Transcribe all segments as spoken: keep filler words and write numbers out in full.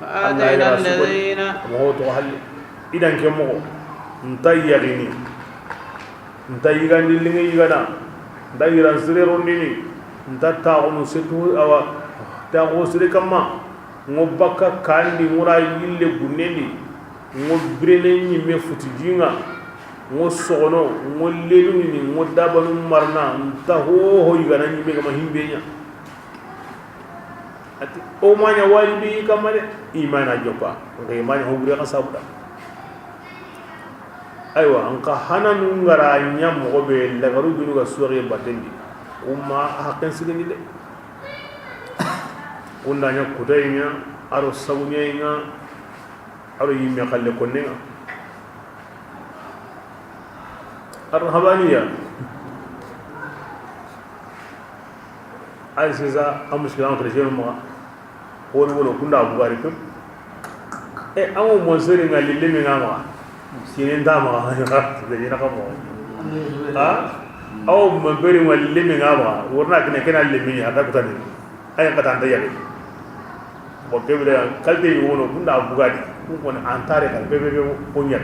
An na yira sugoni. Moxo to halle. I dan ke moxo. Nta yaxini. Nta yigandi linŋe yigana. Nta yiran sire rondini. Nta taxunu setu awa. Taxu sire kamma. Ŋo bakka kandi ŋura yille gunnendi. Ŋo birene ɲimme futi jinŋa. Ŋo soxono. Ŋo lelunini. Ŋo dabanu marna. Nta hoho yigana ɲimme gama himbe ɲa. Ati o maɲa wajibi kamma de. Imana joppa. Nka imana hogure ka sabuda. Aywa, an ka hananu ngara ɲa moxo be lagaru dunu ga suwaxe batendi. Umma haqqen sigindi de. Kunda ɲa kutayi ɲa, aro sabuɲayi ɲa, aro yimme xalle konne ŋa. Arhabaniya. Ay sisa a muskila entre jeno maxa. Woni wono kunda bugari pep. E awo mo sere nga lille me nga maxa. Sinen da maxa. De ina kamo. Ha? Awo mo beri nga lille me nga maxa. Worna kene kena lille me ya da kutani. Ay kata anta yare. Bon, kebe da qualité yi wono kunda bugadi. Ku ko an tare kan bebe be ko ɲa.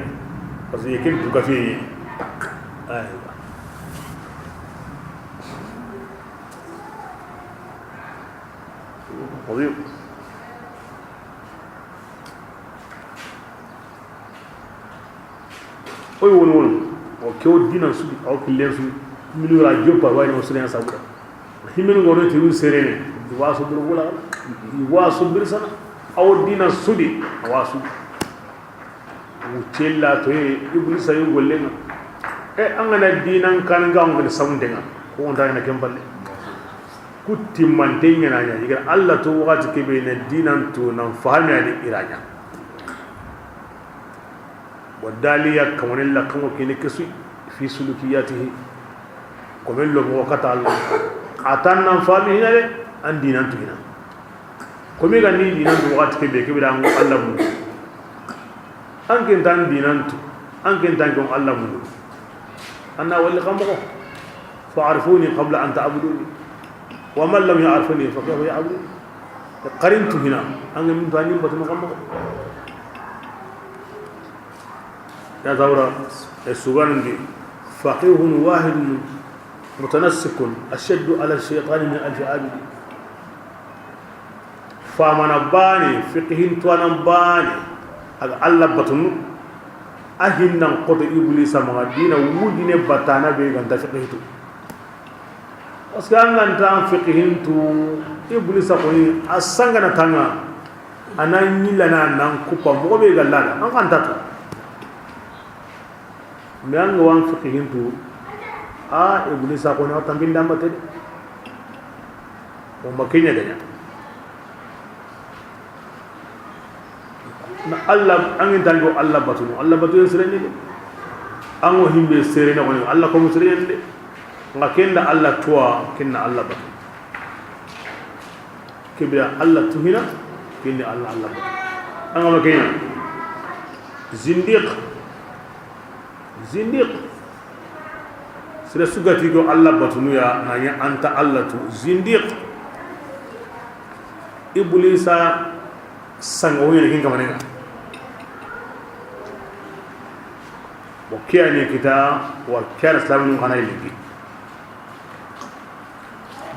Parce que ken du café. Ay. Oyi. Oyi woni woni. O ke o dinan sudi, o killen sudi. Minu ra joppa wani o senen sabuda. Himenu ngono te wi serene. Waso buru wala. Waso bir sana. Awo dinan sudi. Waso. Wuccella to ye, Iblisa yi gollenŋa. E an ga na dinan kan ga on gani samuntenŋa. Ko on ta na ken balle. Ku timmante ɲana ɲa, i ga Allah to waxati kebe na dinan to nan fahami ani iraɲa. Wa daliya kamane la kamo kene kesu fi sulukiyatihi. Ko men lo mo kata Allah. Atan nan fahami hina de, an dinan to hina. Komi ga ni dinan tu waxati ke be ke bira ngo Allah mun. An ken tan dinan tu. An ken tan ko Allah mun. Anna wali kambo. Fa'rifuni qabla an ta'buduni. Wa man lam ya'rifni fa kayfa ya'buduni. Qarin tu hina. An min tan batu kambo. Ya zawra, e suganandi, faqihun wahidun mutanassikun ashaddu ala shaytani min alfi abidi. Famana bane, fiqihin tuwanan bane, aga Allah batunu, a hinnan koto Iblisa maxa dina wujine batana be ganta fiqihitu. Parce que an ga nta fiqihintu, Iblisa koni a sangana tanga, a na ɲillana nan kupa moxo be gallada an kan tatu. Mais an ga wan fiqihintu, a Iblisa koni a tambinda mate. O ma kenya ganya. Na Allah, an gin tango Allah batu, Allah batu yen sireni de. An go himbe sireni ko Allah ko sireni de. Nga kenda Allah tuwa, kenda Allah batu. Kibira Allah tuhina, kenda Allah, Allah batu. An ga ma kenya. Zindiq. Zindiq. Sere sugati go Allah batunu ya, na ɲa anta Allah tu. Zindiq. Iblisa sanga woni kin kamanenga. Bo kiyani kita wa kiyar islamin kana iliki.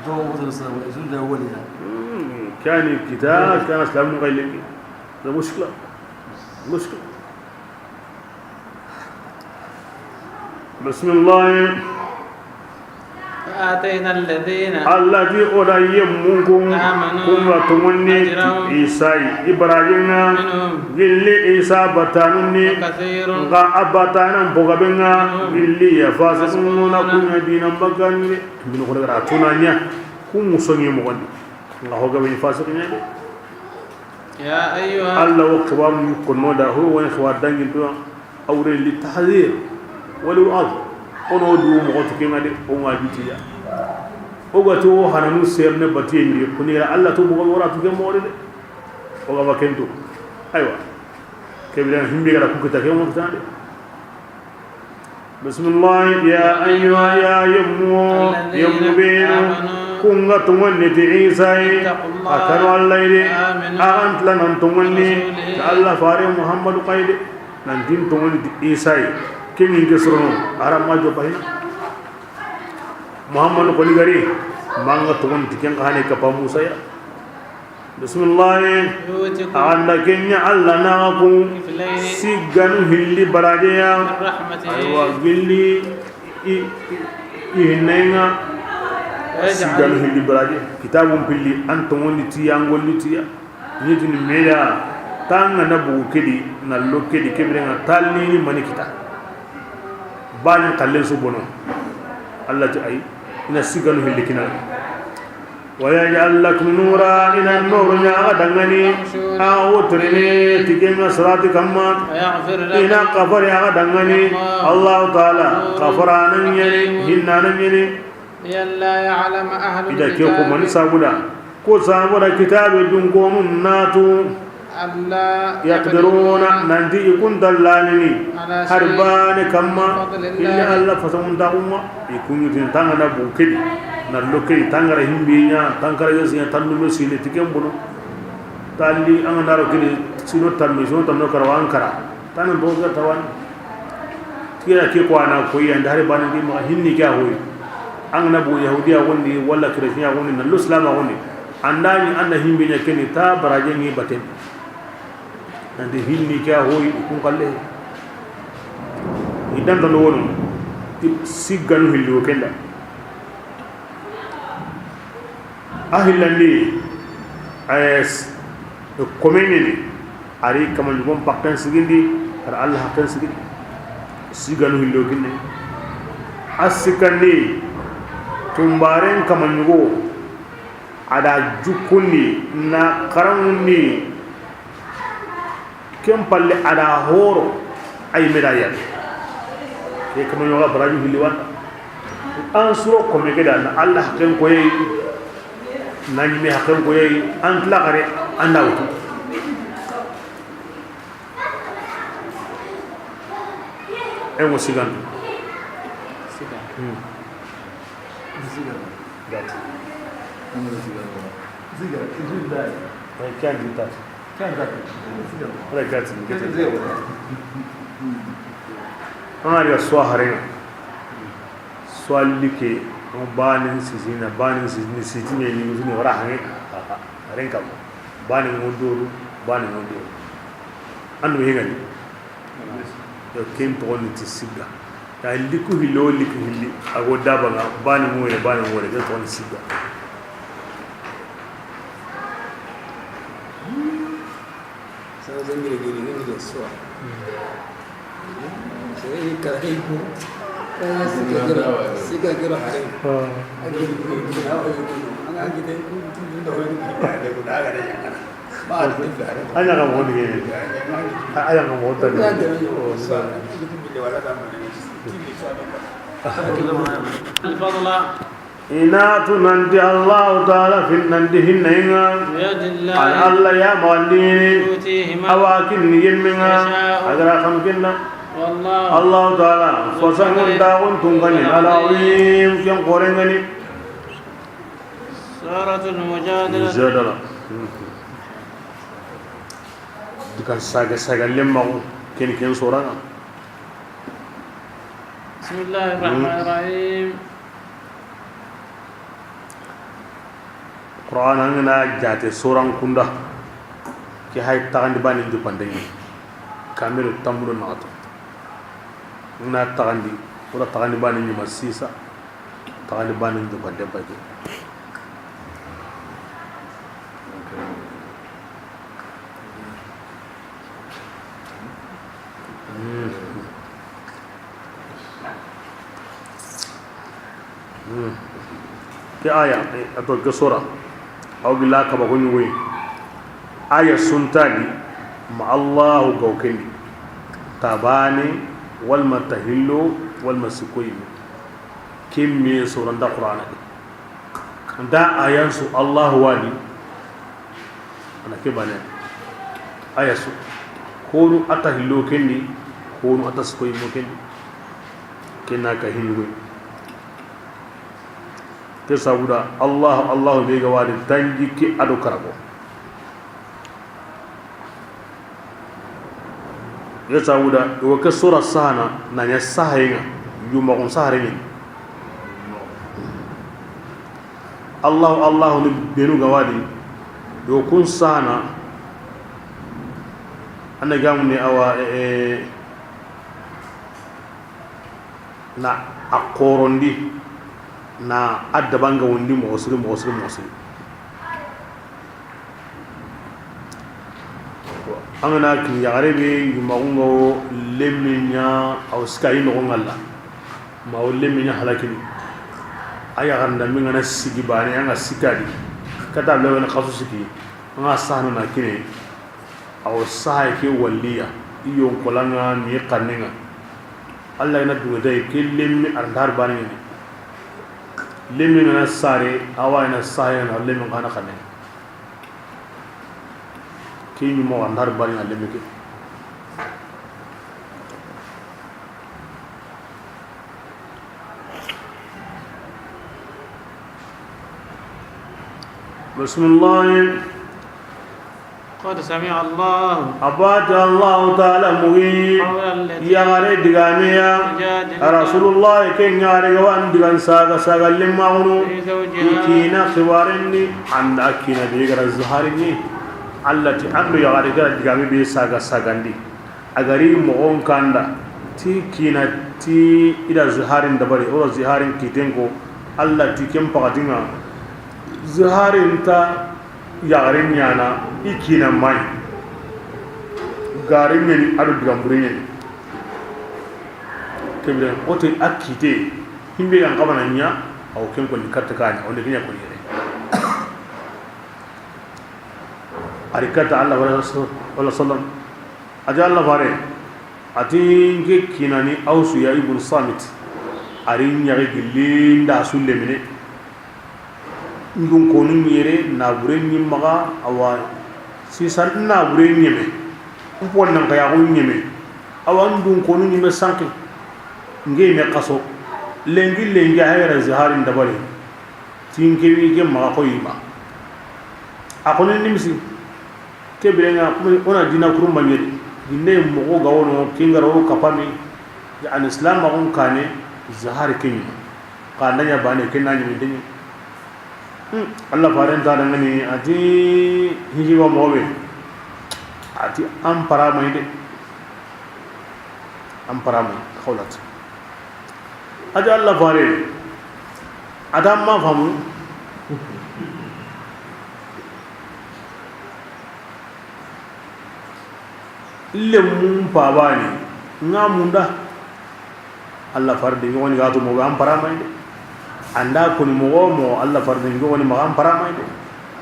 Do wutar sa wa izun da waliya. Hmm, kiyani kita, kiyar islamin kana iliki. Da mushkila. Mushkila. Bismillah. وآتينا الذين Alla ti o da yemmun kun, آمنوا kun ga tonŋonni أجرهم Isa yi, Ibrahima, منهم gilli Isa batanun ni, وكثير nga a batanan bogabenga, منهم gilli ya fasiquna فاسقون kun ya dinan bakandi. Min ko daga tunanya, kun musonye mo gondi. Nga ho gabe fasiqina de. يا أيها Alla wo xibaru konno da, ho woni xibaru dangin to, awre li tahzir, wal wa'z. Ono du moxo tu kenga de, o nga bitiya. O ga to hananu serne batiye ndi, kuni Alla to moxo wara tu ke moxo de. O ga ma kento. Aywa. Kebira himbe gara ku kita ke mo kita de. Bismillah, ya ayyuha, ya yemmu, الذين yemmu benu, آمنوا Ku nga tonŋundi ti Isa yi, a kanu Alla yi de, a ga nta la nan tonŋundi ti Alla faare Muhammadu xa yi de, nan ti n tonŋundi ti Isa yi. Ken ŋa n ke sorono, a ra ma joppa hina. Muhammadu xo ni gari, ma nga tonŋundi ti ken xa ne kapa Musa ya. Bisimillahi. A ga nda ken ɲa Alla na xa ku siganu hilli baraje ya. Aywa, gilli i, i, i hinne ŋa. Siganu hilli baraje. Kitabun pilli, an tonŋundi ti ya, an golli ti ya. Ni tini me da, tanga na bugu ke di, na lo ke di, ke bire ŋa talli ni mani kita. Bani kallen su bono. Alla ti ay, i na siganu hilli kina. ويجعل لكم نورا, i na nooro ɲa xa dangani, a wo terene ti ken ŋa sirati kamma. I na kafari xa dangani. Allahu Taala, kafara na ɲeni, hinna na ɲeni. I da ke ko mani sabuda. Ko sabuda kitabe dun ko mun natu. يقدرون, nanti i kunta lanini hari bane kamma, illa Alla fasamuntaxu ŋa. I kuɲutin tanga na bu kedi, na lo kedi, tangara himbe ɲa, tangara yesi ɲa, tannu lo sine ti ken bono. Talli an ga na ro kedi, sino tannu, sino tannu kara, wa an kara. Tanan bo ga tawani. Kira ke ko a na ko yanda hari bane di ma hinni ke a hoyi. An ga na bu Yahudiya wondi, wala Christian wondi, na lo Islam wondi. Andani anda himbe ɲa keni ta baraje ni baten. Nanti hinni ke a hoyi kun kalle. I danta no wono ti siganu hilli wo kenda. A hillandi, a s-, komengeni, a ri kamaɲugon pakken sigindi, a ri Alla hakken sigindi. Siganu hilli wo kinne. A sikkandi, tumbaren kamaɲugo, a da jukkundi, na xaranŋundi, ken palle a da horo, ay me da yalla. Ke kama ɲoga baraju hilli wanda. An suro kome ke da na Alla hakken koyey, na ɲime hakken koyey, an tila xare, an da wutu. En wo sigan. Sigan. Hmm. Sigan. Gati. Sigan. Sigan. Ay, kyan di tat. Kyan tat. Sigan. Ay, gati. Gati. Sigan. An ga ri ga suwa haren ŋa. Suwa like, an banin sisina, banin sisini, sitine ni, ni wara hange. Haren kam. Banin ŋo doru, banin ŋo doru. An do hengani. Yo, ken toxo ni ti sigga. Ya liku hilli wo liku hilli, a go daba ŋa, bani ŋore, bani ŋore, ken toxo ni sigga. Sa zangire giri, ni do so. Sere ni kara ko. Sika giro, sika giro hare. Agi ko, agi ko, agi ko. A ɲa ga mo ni. A ɲa ga mo ta ni. I na tu nanti Allahu Taala fin nanti hinna i ŋa. An Alla ya mawandini. A wa kinni yemme ŋa. A ga ra xam kinna. Allahu Taala, fosangun dagun tungani, al-azim, ken korengani. Suratul Mujadala. Mujadala. Dikan saga saga lemmaxu, ken ken sorana. Bismillahir Rahmanir Rahim. Qur'an an ga na jate soran kunda, ke hay taxandi bani jupande ni. Kamilu tambulo naxato. An ga na taxandi, wala taxandi bani ɲuma sisa. Taxandi bani jupande bake. Ke aya, a to ke sora, aw gila kaba ko ɲugoyi. Aya suntadi ma Allahu gawkendi. Tabane, walma tahillo, walma sikoyi. Kemme soranta Qur'ana de. Nta ayan su Allahu wadi. Ana ke bane. Aya su. Honu ata hillo kendi, honu ata sikoyi mo kendi. Kenna ka hingoy. Ke sabuda, Allahu, Allahu be ga wadi tanjikke a do karago. Ke sabuda, wo ke sura sahana, na ɲa sahayenga, yumaxun saharenga. Allahu, Allahu ni benu ga wadi, yo kun sahana, anda gamu ni awa, e, e, na a xorondi, na a dabanga wondi moxo siri, moxo siri, moxo siri. An ga na kini yaxare be yumaxunga wo lemme ɲa, aw sikayi noxo ŋalla, ma wo lemme ɲa halakini. A yaxarindambe nga na sigi bane, an ga sikadi kata bla wena xasu siki, an ga sahana na kine. Awo saha ke waliya, i yonkolanga mi xannenga. Allah ina dunga day ke lemmi ar ndar bani ni. Lemmi ngana sare, awa ina saha na lemmi ngana xanne. Ke ni mo ar ndar bani na lemmi ke. بسم الله. قد سمع الله. A bati Allahu Taala mugi. قول التي. Yaxare digame ya. تجادلك. Rasulullah, ke yaxare ga wa an digan saga saga limmaxunu. في زوجها. I kina xibarenni, anda kina be ga ra ziharini. Allah ti an do yaxare ga ra digame be saga sagandi. A ga ri moxon kanda, ti kina ti i da ziharin dabari, o ziharin kiten ko, Allah ti ken paxatinga, ziharin ta yaxaren ɲana, i kina may. Gari ɲeni, a do digan bure ɲeni. Kebire, o te a kite, himbe yan xabana ɲa, aw ken ko ni katta kani, o ne kiɲa ko ni yere. A ri katta Allah wala sallam. A ti Allah fare, a ti nke kinani Awsu ya ibn Samit, a ri ɲaxi gilli nda su lemine. Ndun konu ɲere, nabure ɲi maxa, awa, sisan nabure ɲeme, n pon nan ka yaxu ɲeme, awa, ndun konu ɲeme sanki, nge me xaso, lenki lenki a hayra ziharin dabari, tinke wi ke maxa ko yima, a koni nimisi. Ke birenga, kuma o na dina kurumba ɲeri. Ginne moxo ga wono, kengara o kapami. Ya an islam ma gon kane, zahar kenyi. Ka nanya bane, ken nanya min denyi. Hmm, Allah faren ta dangani, a ti hiji wa moxo be. A ti an para mai de. An para mai, xawlat. A ti Allah fare. A ta ma famu. Lemmun pabani nga munda. Allah fardi ɲogoni ga to mo an paramay de. Anda koni moxo mo Allah fardi ɲogoni ma an paramay de.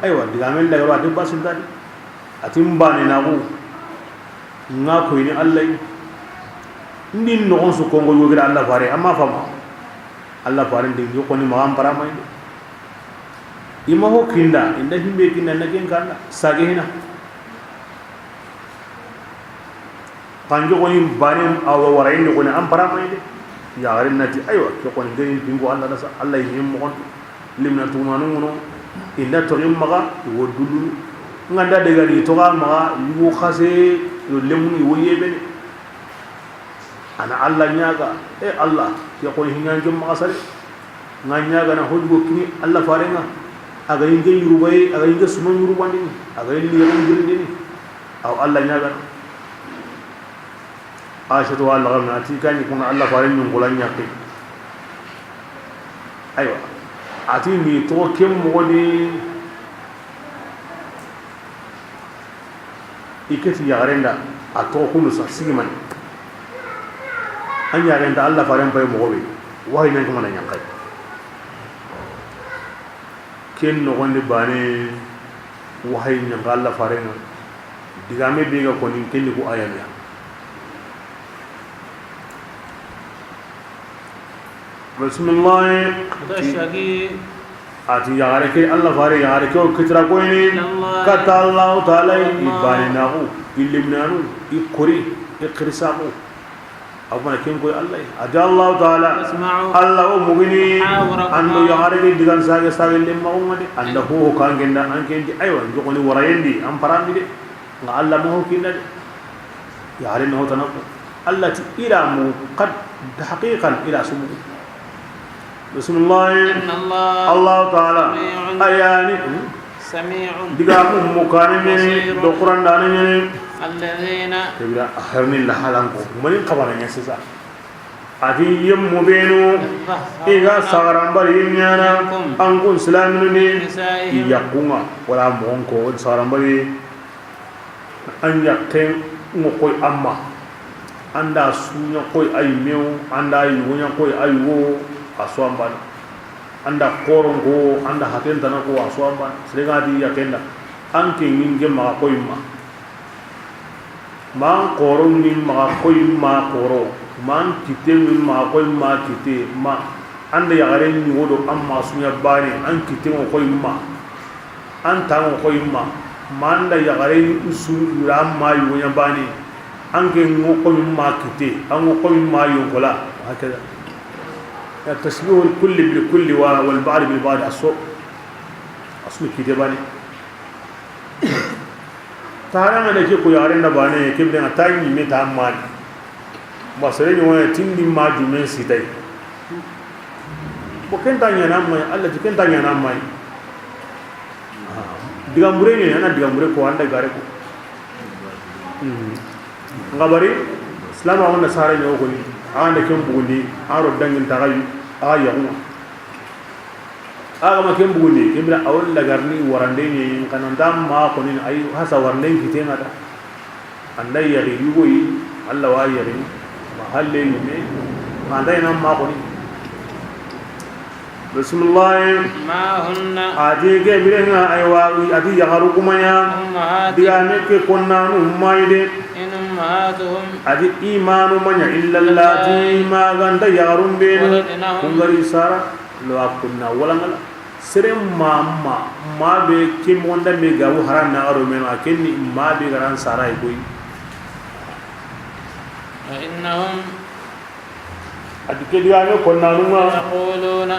Aywa, digamen daga wa de basintani. Atin bane naxu nga koyini Allah yi. Ndin noxon su kongo yogira Allah fare, amma fama. Allah fare ndi ɲogoni ma an paramay de. I ma ho kinda, inda himbe kinda na ken kanda, sage hina. Kanjo koni bane awa wara indi koni an paramay de. Ya garin nati, aywa, ke koni gani bingo Allah nasa, Allah yi mo kon. Limna tumanu ngono, inda to maga, wo dulu. Nganda de gani to ga maga, yugo khase, yo lemuni wo yebene. Ana Allah ɲaga, e Allah, ke koni hingan jom maga sare. Nga ɲaga na hojugo kini Allah farenga. Aga inge yurubaye, aga inge suno yurubandini, aga illi yagan girindini. Aw Allah ɲaga na. Aisha to Allah gamna, ati kani kuna Allah faren ɲungola ɲakke. Aywa. Ati ni to kem mogoni. I keti yaxarenda, a toxo kunu sa sigimani. An yaxarenda Allah faren pay moxo be, waxi nan kuma na ɲanxay. Ken noxondi bane, waxi ɲanxa Allah farenga. Digame be ga koni ken ni ku ayaniya. Bismillahi. Ati yaxare ke, Allah fare yaxare ke o kitira koyini. Katta Allahu Taala, i bane naxu, i limnanu, i kori, i xirisaxu. A kuma na ken koy Allah. A ti Allahu Taala, اسمعوا. Allah o mugini, محاوركما. An do yaxare ke digan sage sage lemma o ŋa de, an da ho ho kangen da, an ken di, aywa, n jogoni warayen di, an parandi de. Nga Allah ma ho kinda de. Yaxare na ho tana ko. Allah ti ira mu qad haqiqan ira sumu. Bismillah. إن الله Allahu Taala. سميع. A yani. سميع. Diga mu mukane mene, بصير. Do Qur'an da ne mene. الذين Kebira a harni la halan ko. Mani kabana nya sisa. A ti yemmu benu, يظهرون i ga sagarambari ɲana, منكم an kun silaminu ni, في نسائهم i yakunga, wala monko, sagarambari, an yakken ŋo koy amma, an da sunya koy ay mew, an da yugonya koy ay wo, a so ambana, an da koronko, an da hatentana ko, a so ambana, sere ga di yakken da, an ke ŋinge maxa koy ma. Ma an xoro ni maxa koy ma xoro, ma an kite ni maxa koy ma kite, ma an da yaxare ɲugo do an ma sunya bane, an kite ŋo koy ma, an ta ŋo koy ma, ma an da yaxare su yura an ma yugonya bane, an ke ŋo koy ma kite, an ŋo koy ma yonkola, hakada. Ya tashbihu al-kulli bil kulli wa, wal ba'd bil ba'd, aso, asu kite bane. Tara nga ne ke ko yaxare nda bane, ke bire nga ta ɲi me ta mani. Ma sere ɲi wona tindi ma jumen sitay. Ko ken ta ɲana may, Allah ti ken ta ɲana may. Diga mbure ni, ana diga mbure ko an da gare ko. Nga bari, Islam a wona sare ɲo ko ni, a wona ken bugundi, a ro dangin ta gayu, a yaxuma. A ga ma ken bugundi, ken bira a walla garni warande ɲe, kananta ma xoni ay hasa warande kite ŋa da. An da yaxi yugo yi, Allah wa yaxi, ma halle yi me, ma da ina ma xoni. Bismillah. ما هن A ti ke bire nga, aywa, a ti yaxaru kuma ya. أمهاتهم Diga me ke konnanu mai de. إن أمهاتهم A ti imanu ma ɲa illa اللاتي ma ganta yaxarun benu. ولدنهم Kungari sara. Lo a kunna wala ngala. Sere ma, ma, ma be ke monda me gabu haran na aro meno a kenni ma be garan sara e koy. وإنهم A ti ke diga me konnanu ŋa. ليقولون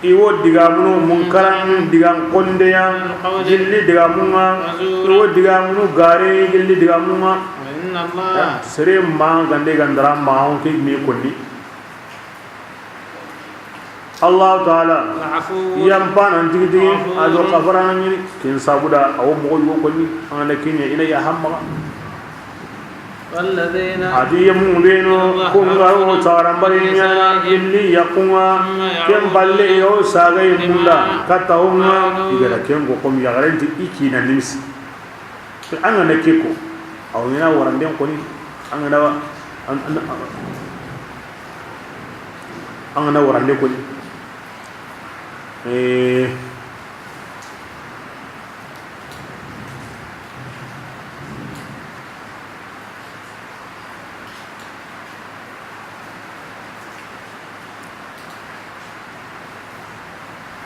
I wo digamunu munkaran digan kondeya, من قول gilli digamun ŋa. وزورا I wo digamunu gare gilli digamun ŋa. وإن الله Sere ma gande gandara ma on ke me konni. Allahu Taala, لعفو yampanan tigi tigi, غفور a do xafarana ɲini, ken sabuda, a wo moxo yugo konni, an ga na kiɲe, i na ya hamma. والذين A ti yemmu benu, إذا kun ga wo ظهروا sagarambari ɲana, نسائهم illi yakunga, ثم ken يعودون balle yo sagay لما munda, katta honga, قالوا i ga da ken go kom yaxarenti, i kina nimisi. An ga na ke ko, aw ɲana waranden koni, an ga na wa-, an, an, an ga na warande koni. Eh,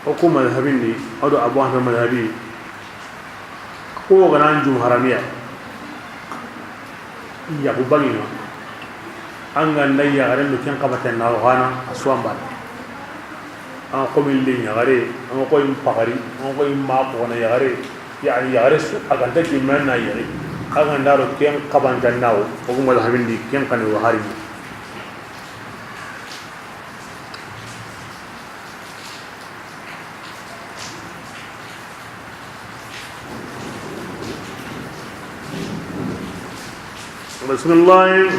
o ku madhabin di, a do Abu Hanifa madhabi, ko ga na an jum haramiya. Yaxu bangi ŋa. An ga nda yaxaren do ken xabaten na o xana a suwan bana. An ga komin li yaxare, an ga koyin paxari, an ga koyin ma xona yaxare. Yani yaxare su a ga nta kimen na yaxi. An ga nda ro ken xabanten na o, o gu madhabin di ken xani wa hari. Bismillah.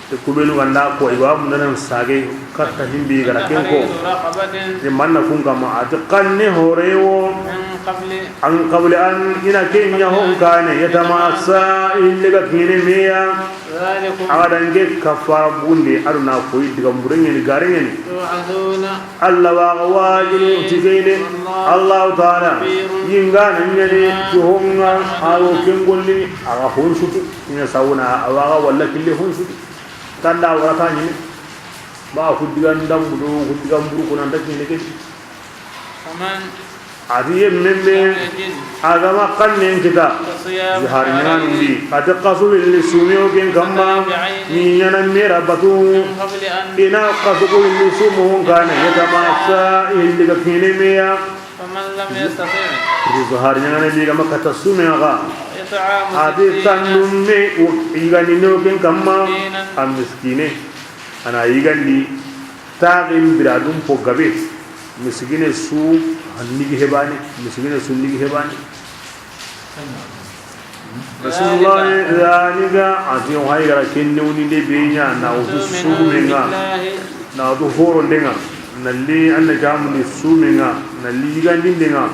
Te ku benu ga nda ko, i wa mundanan sage katta himbi ga ra ken ko. تحرير رقبة Te manna kun kama, a ti xanne hore wo. من قبل An qabli an, i na ke ɲa hon kane, yatamassa, ille ga kine meya. ذلكم A ga dange kafara bunde, a do na koyi diga mbureŋeni, gareŋeni. توعظون Allah wa ga wajinu tigeyde. والله Allahu Taala, خبير yinga na ɲani, بما ti honga, a wo ken gollini, a ga hon sutu, ina sawuna, a wa ga walla kille hon sutu. Tanda warata ɲini, ba ku diga ndambu do, ku diga mburu ko nan da kine ke. فمن A ti yemmen be, a ga ma xannen kita, zihar ɲaŋanun di, a ti xasu hilli sume wo ken kamma, ni ɲaana mera batu, i na xasu ko hilli sumu hon kana, ya tamassa, hilli ga kine meya. Zihar ɲaŋana be ga ma kata sume ga, a ti tandun me, yigandini wo ken kamma, a miskine, a na yigandi, taxin biradun po gabe, miskine su, a nigi hebane, miskine su nigi hebane. Rasulullah, zalika, a ti o hay gara ken newni de be ɲa, na wutu sume ŋa, na wutu horo nde ŋa, na li an na jamuni sume ŋa, na li yigandi nde ŋa.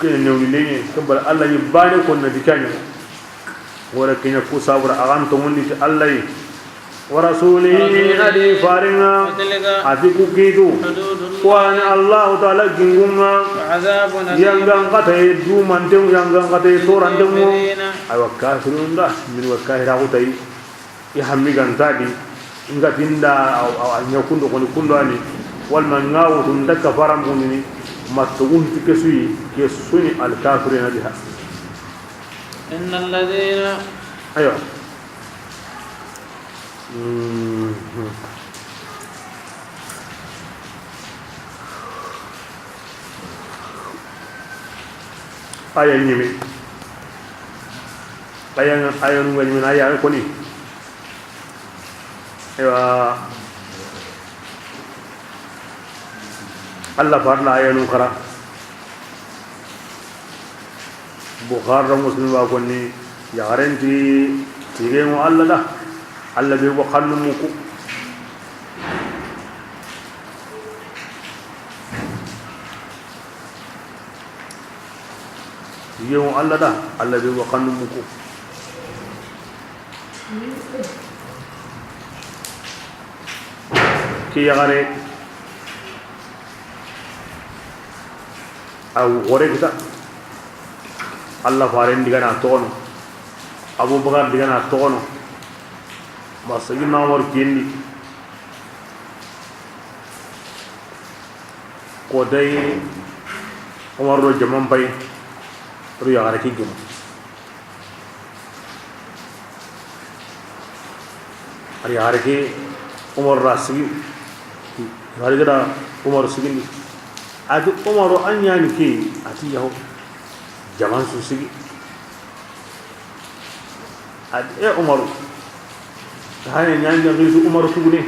Ken newni de ɲa, ken bala Allah yi bane kon na dikanya. Wala kenya ku sabura a ga n tongondi ti Allah yi. Wa rasulihi, a di faren ŋa, a ti ku kitu. Ku wa ni Allahu Taala gingun ŋa. Yangan kataye dumanten, yangan kataye toranten ŋo. Aywa, kafirun da, min wa kafira ku tayi. I hammi ganta di, nga tinda, a ɲa kundo koni kundo ani. Walma nga wutu nda kafara mundini, matto wutu ke su yi, ke su ni al kafirina biha. إن الذين Aywa. Mhm. Aya ɲimi. Aya, aya nu ŋa ɲimi, aya koni. Aywa. Allah farla aya nu xara. Bukhari do Muslim wa konni, yaxaren ti, tige ŋo Allah da, Allah be go xannu muku. Tige ŋo Allah da, Allah be go xannu muku. Ke yaxare, a wo xore kita. Allah faren digana toxono, Abubakar digana toxono, ma Sayyidina Umar kendi. Ko day Umar do jaman pay, ro yaxare ke gemu. Ari yaxare ke Umar ra sigi. Yaxare ke da Umar sigindi. A ti Umaru, an ɲani ke? A ti yaho. Jaman su sigi. A ti e Umaru. Hane ɲani ɲani su Umaru tugune.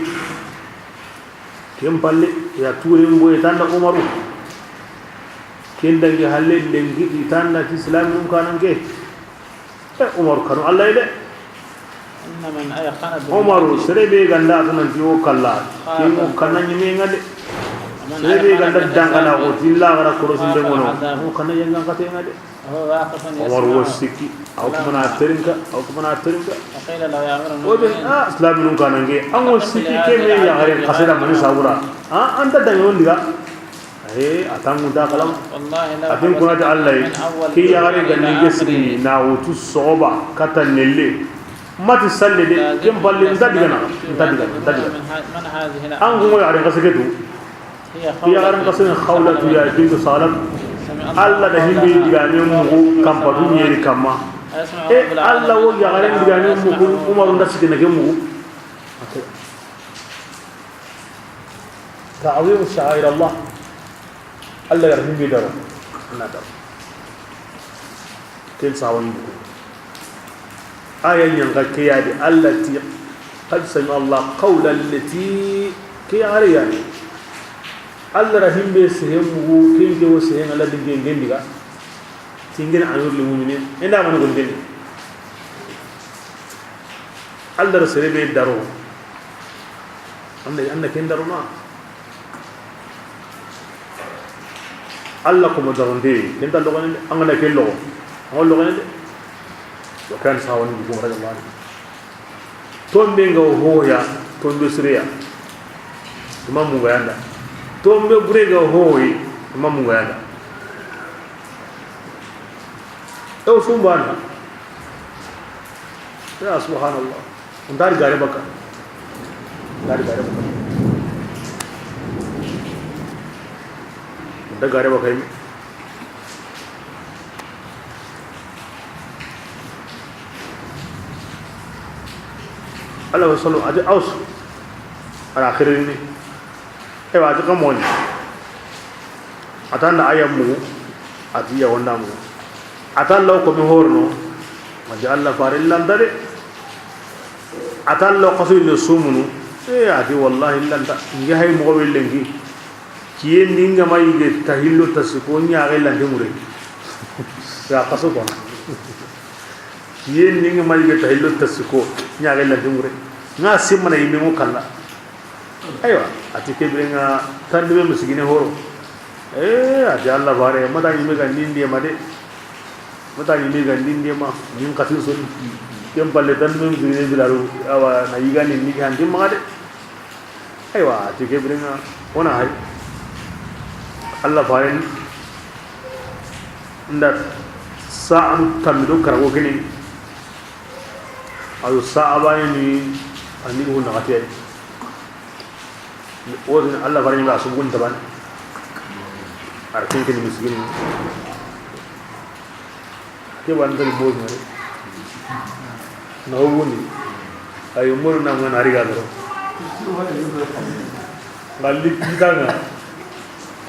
Ken palle ya turen boye tanda Umaru. Ken dangi halle lengi i tanda ti islamin kananke. E, Umaru kanu Allah yi de. Umaru, sere be ganda a tananti o kalla, ke mo kanna ɲime ŋa de. Sere be ganda dangana o dilla gara korosun de ŋono, o kanna yangan kate ŋa de. Umaru wo sikki, aw kumana terinka, aw kumana terinka. O de, a, islaminun kananke, an wo sikki ke me yaxare kasera mani sabura. A, anta dangi on diga. Aye, a tangu nta kalama. A tin kuna ti Allah yi, ke yaxare ga ni ke sigi na wutu soxoba kata nelle. Mati salle de, ken palle nta digana, nta digana, nta digana. An gumo yaxare kase ke tu. Ke yaxare kase ni Xawlatu ya bintu Salam. Allah da himbe digame mugu kampatu ɲeri kamma. E Allah wo yaxare digame mugu, Umaru nda sikki na ke mugu. Ta'zimu sha'air Allah. Allah yar himbe daro. Na daro. Ken sawani ko. Aya ɲanga ke ya di Allah ti, qad sami Allah qawla allati, ke ya ari ya ni. Allah ra himbe sehen mugu, ken ke wo sehen Allah dinge ngendiga. Tingene amirul mu'minin. Enda mani ko ngendi. Allah ra sere be daro. Anda, anda ken daro na. Allah ko mo daronde, ken ta logone de, an ga na ken logo. An logone de. Wa kan sawani ko radiyallahu anhu. Tombe nga hoya, tombe siriya. Imamu nga yanda. Tombe bure nga hoyi, imamu nga yanda. E o sumbana. Ya subhanallah. Ndari gare baka. Ndari gare baka. Nda gare baka yi. Alla wa sallu, a ti Aus. A ra xirini. Eywa, a ti xa moxo ni? A ti an da a ya mugu. A ti ya wonda mugu. A ti Alla ko mi horno. A ti Alla fare lanta de. A ti Alla xasu ille sumunu. E, a ti wallahi lanta. Nge hay moxo be lenki. Kiyen ni nga ma yige ta hillo ta siko ɲaxe lante mure. Ya xaso ko. Kiyen ni nga ma yige ta hillo ta siko ɲaxe lante mure. Nga simmana yime mo kalla. Aywa, a ti ke bire nga tandume misigine horo. E, a ti Alla fare, mata yime ga nindi ma de. Mata yime ga nindi ma, nin xatin soni. Ken palle tandume misigine bilaru, awa, na yigani ni ga nindi ma de. Aywa, a ti ke bire nga, wona hay. Alla faren nda sa'anu tammi do karago kini. Ayo sa'a bane ni, ani ko na xatiya. O ni Alla faren ba sugun taban. Ar kin kin miskin. Ke ban dal mo ngare. Na woni. Ay mo na ngana riga do. Ngalli kitanga.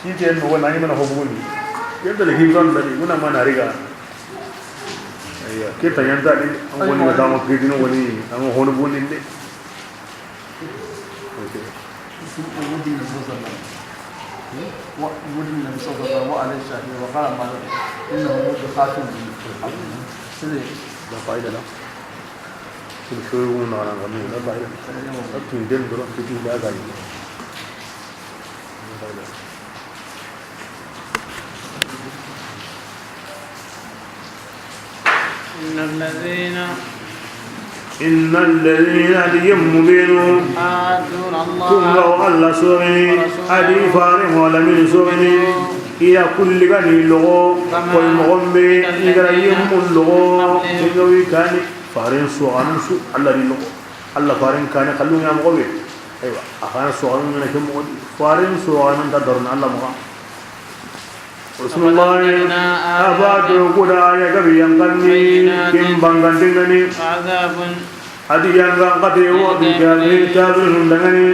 Kite no wona ni mana hobuni. Yadda da hiban da ni muna mana riga. Ayya, kita yanta ni an woni ma dama kidino woni an hono boni de. وجد النبي صلى الله عليه وسلم، و-، وجد النبي صلى الله عليه وسلم وعليه الشاهد وقال ما لكم إنه وجد خاتم. لا فائدة له. كل شيء هو نعلم غني، لا فائدة له. أكتم دم درا كتير لا فائدة. لا فائدة. إن الذين إن الذين ديم بينو حادون الله كن غو الله سوغني ورسوله أدي فارم ولا من سوغني إلى كل غني لغو كما كل مغمبي إذا إلى يم لغو قبلهم إنه كان فارم سوغني سو الله دي لغو الله فارم كان خلونا مغوي أيوة أخانا سوغني من كم مغوي فارم سوغني تدرنا الله مغا رسول الله أبا توكودا يا غبي ينغني كم بانغان دينغني وعذاب أدي ينغان قتي وبكافر كافر دنغني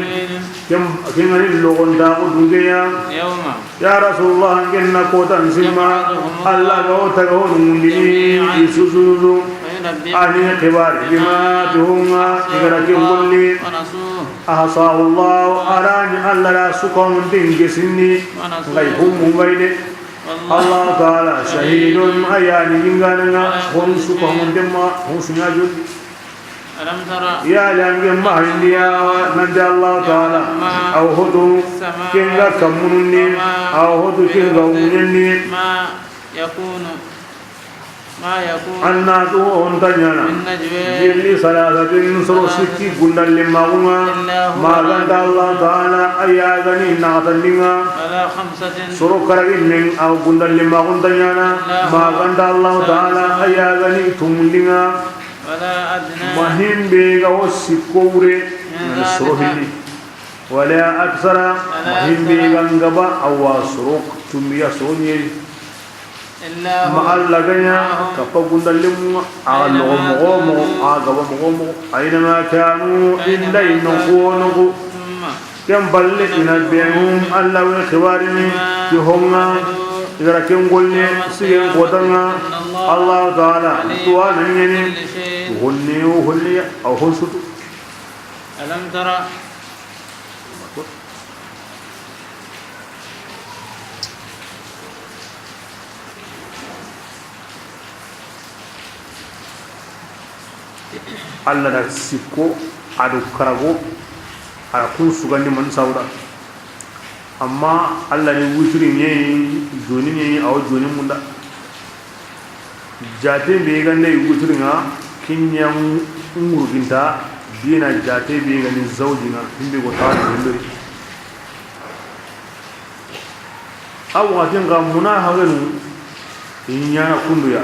كم كنغني لغون داغو دنجيا يوم يا رسول الله كنا كوتان سما يبعثهم الله غو تغو نمدني جميعا يسوسوسو فينبئهم أني خبار بما تهونا إغرا كم قلي ورسوله أحصاه الله أراني الله لا سكون دينغ سني ونسوه غيهم غيدي والله الله تعالى شهيد أياني ينغانا هم سكون دما هم سنجاجون ألم تر يا لانغ ما هنديا نبي الله تعالى ما أو هدو السماوات كنغا كموني وما أو هدو في كنغا الأرض ونيني ما يكون ما يكون An na tu o nta ɲaana من نجوى jilli salaasatin soro sikki gundalli maxunga إلا هو ma ganta Allah taala a ya gani naxatandinga ولا خمسة soro karaginnen a gundalli maxunta ɲaana إلا هو ma ganta Allah taala سادسهم a ya gani tumundinga ولا أدنى ma himbe ga o sikko wure من ذلك soro hilli ولا أكثر ma himbe ga ngaba a wa soro tumbiya soro ɲeri إلا هو Ma Alla ga ɲa معهم kappa gundallimu, a ga أينما loxo moxo wo moxo, كانوا a ga ba moxo wo moxo, أينما كانوا inda i noxu wo noxu. ثم Ken palle, ينبئهم Alla wa i xibaarini بما ti ho ŋa, عملوا i ga ra ken golle, يوم sigen القيامة kota ŋa, إن الله Alla taala, عليم tuwaana ɲa ni, بكل شيء honne wo honne ya, a wo hon sutu. ألم تر Alla da sikko, a do karago, a da kun sugandi man sawda. Amma Alla ni wuturi ɲeyi, joni ɲeyi, a wo joni munda. Jaate be ga nda i wuturi ŋa, ken ɲa ŋurginta, dina jaate be ga ni zawji ŋa, himbe go tawa ni himbe. A waxatin xa, munaafiqinu i ɲaana kundu ya.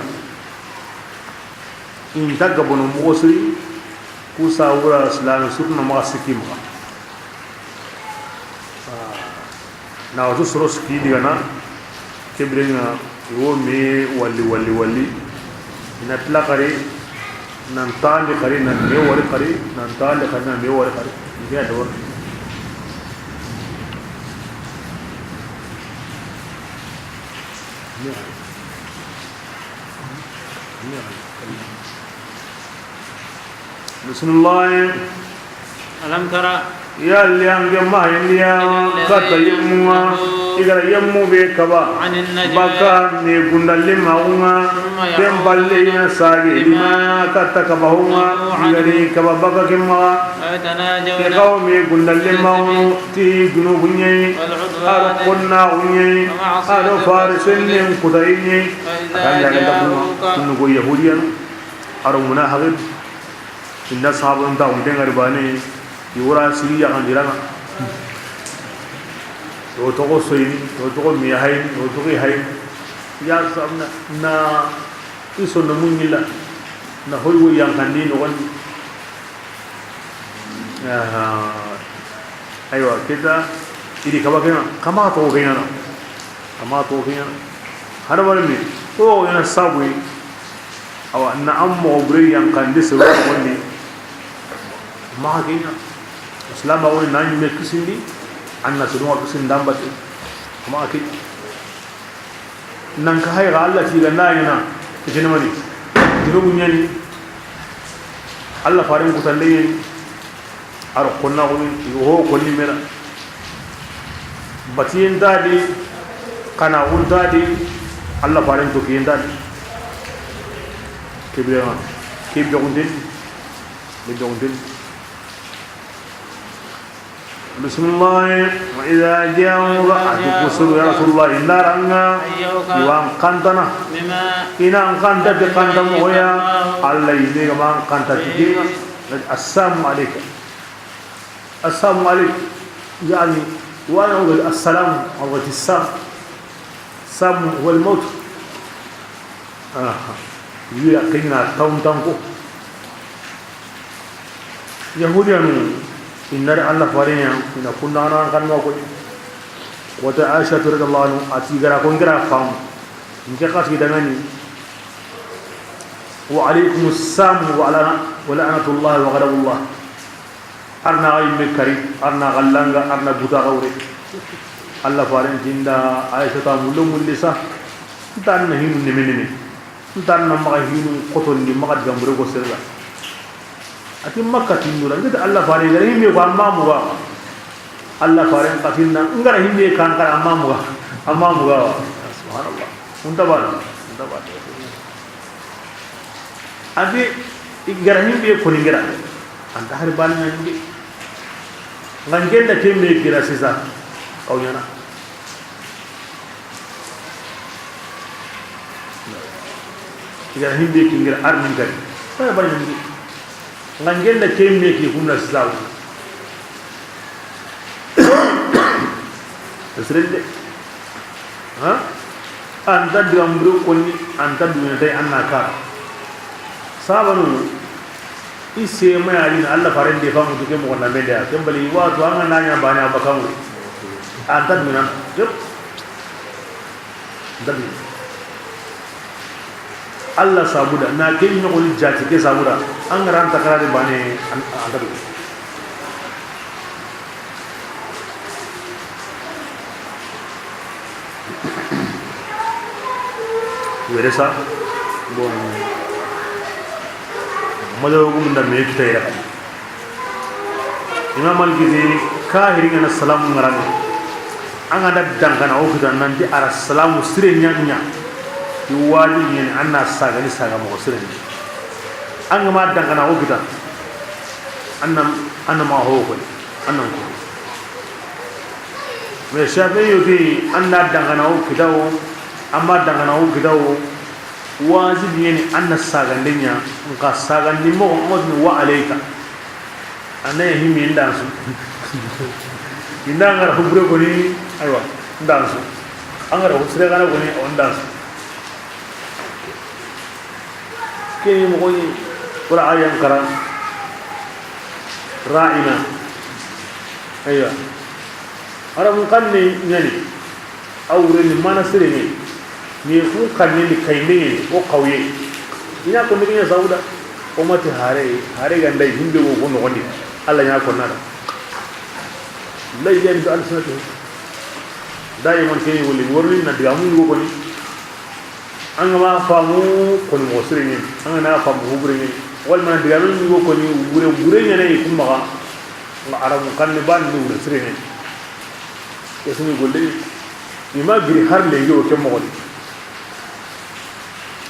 I nta gabono moxo siri, ku sawura silaame surtout na maxa sikki maxa. Na watu soro sikki digana, ke biren ŋa i wo me walli, walli, walli. I na ti laxari, Nan taxandi xari, nan me wari xari, nan taxandi xari, nan me wari xari. Nke a dabari. Bismillah. Alam tara. Yalli an ke ma hayindi ya, katta yemmu ŋa, i ga ra yemmu be kaba, baka me gundalli maxu ŋa, ken balle i na sage i ma katta kaba hu ŋa, i ga ri kaba baka ken maxa. Ke xawa me gundalli maxu ti junubu ɲa yi, a do xonnaxu ɲa yi, a do farisennen kutayi ɲa yi. A kan jaga da ku ŋa, kunnu go yahudiyan, a do munafiqin. Inda sahabon ta, o nte ŋari bane, i wara siri yaxandiranga. O toxo soyini, o toxo mi hayini, o toxo hayini. Ya sabna na i sonno muɲila na hoy wo yanqandi no gondi. Aha. Aywa, kita idi kaba kena, kama to kena. Kama to kena. Hada wala mi ko yana sabu. Awa, na an moxo bure yanqandi soro woni. Maxa ke ɲa. Silaame woni na ɲi me kisindi, an na soro kisindi n bate. Maxa ke ɲa. Nan ka hay ga Alla ti ga na ɲa na. Jina mani. Junubu ɲa ni. Alla faren kutande ɲa ni. A do xonnaxu ni, i ga ho konni me na. Batiyen nta di, xannaxun nta di, Alla faren toxoyen nta di. Ke bire ŋa, ke bexunten di, ke bexunten di. Bismillah. Wa idha ja'uka, a ti ku soro, ya Rasulullah, i na ri an ŋa, i wa an xantana. I na an xanta ti xanta moxo ya, Alla yinme ga ma an xanta ti ke ŋa. Assalamu alayka. Assalamu alaykum. Yani, wa na wala assalamu, wala ti sam. Sam wal maut. Aha. Yira kenya tawntanko. Yahudiyanu, i na ri Alla faren ɲa, i na kunda na kan ko. Wata Aisha radhiyallahu anha, a ti ga ra ko n ga ra fam. Nke xati dangani. Wa alaykum assalam wa la'na-, wa la'natullah wa ghadabullah. Ar na xa yinme kari, ar na xa langa, ar na buta xa wure. Alla faren ti n da Aisata mullo mulli sa, n ta na hinu neme neme, n ta na maxa hinu xotondi, maxa digan bure ko sere la. A ti Makka tindu la, n ga ti Alla faren ga ra yinme ko, a ma muga. Alla faren xa ti n da, n ga ra yinme ko, a ma muga, a ma muga wa. Subhanallah. N ta bana, n ta bana. A ti, i ga ra himbe ko ni n ga ra. An ta hari bani na himbe. N ga n ke n da ke me gira sisa. Kaw ɲaana. I ga ra himbe ki n ga ra ar ni n ga ri. Hari bani na himbe. N ga n ke n da ke me ki kunna sisa. Sirende. Ha? An ta digan bure konni, an ta duna tay, an na ka. Sabanu, i se ma ya ni Alla faren de famu ke mo na mende ya. Kembali wa to an na ɲa bana bakamu. An ta duna. Yep. Dabi. Alla sabuda, na ke ɲogoni jati ke sabuda, an ga ra an ta kara de bane, an, an dabi. Were sa, bon, madawo gum da me kita ira. Imam Maliki ti, kahiri ga na salamu ŋarana, an ga da dangana o kita nanti a ra salamu sire ɲa ɲa, i wajibi ɲa ni an na saga ni saga moxo sire ni. An ga ma dangana o kita, an na, an na ma ho ko, an na ko. Mais Shafi'i yo ti, an na dangana o kita wo, an ma dangana o kita wo, wajibi ɲa ni an na sagande ɲa, nka sagandi moxo, an ga ti wa alayka. An na ya himmi n da su. I n da ŋara hubure koni, aywa, n da su. An ga ra husre gana koni, o n da su. Ke ni moxo ni, wala ayan kara. Ra'ina. Aywa. Ara mun kan ni ɲa ni. A wure ni mana sere ni. Ni ku kan ni kayinde ni, o kawye. I na ko ni ɲa sauda. O ma ti hare, hare ga nda yi, himbe go ko noxondi, Alla ɲa ko nada. La yajhadu bi alsinatihim. Daiman ke ni wuli, worni na diga mun go koni. An ga ma famu koni mo sire ɲi, an ga na famu hubure ɲi. Wal ma diga mun go koni, bure, bure ɲa ne kuma ga. Nga Arabu kan ni ban ni wure sire ɲi. Ke su ni golle. I ma giri har lenki o ke moxo di.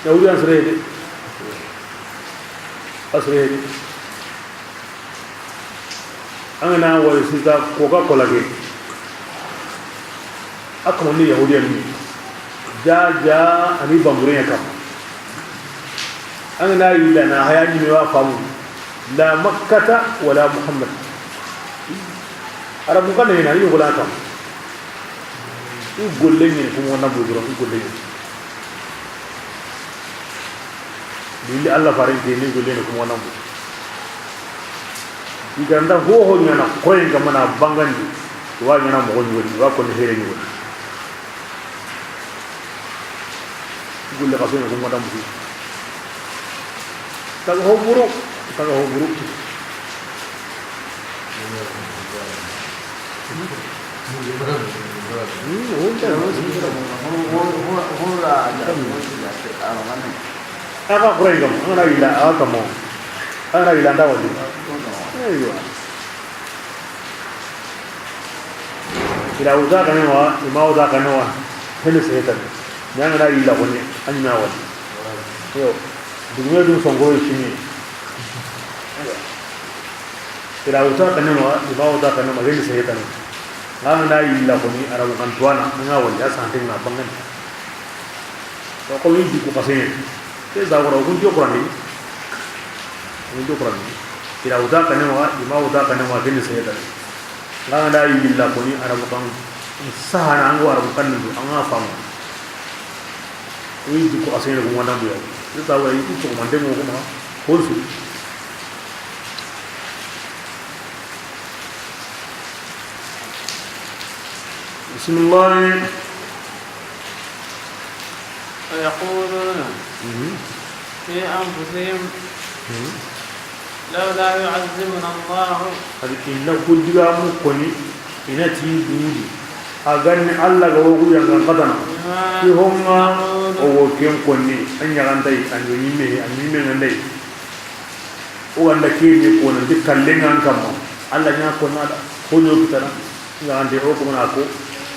Yahudi an sere de. A sere de. An ga na wari sita Coca-Cola ke. A kama ni Yahudi an ni. Ja, ja, ani bambure ya kam. An ga na yilla na haya ni me wa famu. La Makkata wala Muhammad. Arabu kan ni na ni gola kam. I golle ɲi kuma na bu doro, i golle ɲi. Ni Alla faren ke ni golle ni kuma na bu. I ga nda ho ho ɲa na koyen ga mana bangandi. Wa ɲa na moxo ɲi wori, wa ko ni here ɲi wori. Gulle xa sene ko madam bu. Taga ho buru, taga ho buru. Hmm, o nta. Aga kurai gam, an ga na yilla, aga kamo. An ga na yilla, an da wali. Eywa. I da wuta kane wa, i ma wuta kane wa, hene sehetan. Ni an ga na yilla koni, an ɲi me wali. Yo, dugume dun songo sini. I da wuta kane wa, i ma wuta kane wa, hene sehetan. An ga na yilla koni, Arabu kan tuwana, an ga wali, a sante nga bangani. To, ko min jikku xasene. Ke za wara, kun jo Qur'an ni. Kun jo Qur'an ni. I da wuta kane wa, i ma wuta kane wa, ken sehetan. Nga na yilla koni Arabu kan. Sahana an go Arabu kan ni, an ga famu. Kun jikku xasene ko wanda buya. Ke za wara, i ko mande mo ko ma. Ko su. بسم الله. ويقولون في أنفسهم لولا يعذبنا الله. Adi inna kudiga mu koni, ina ti dudi. A ganni Alla ga wogu yanga katana. Ti honga o wo ken konni, an yagantai, an yo nyimme, an nyimme ngandai. O wanda kini ko nan di kallengan kamma. Alla ɲa ko na da. Ko ɲo kitana. Nga ande o ko na ko.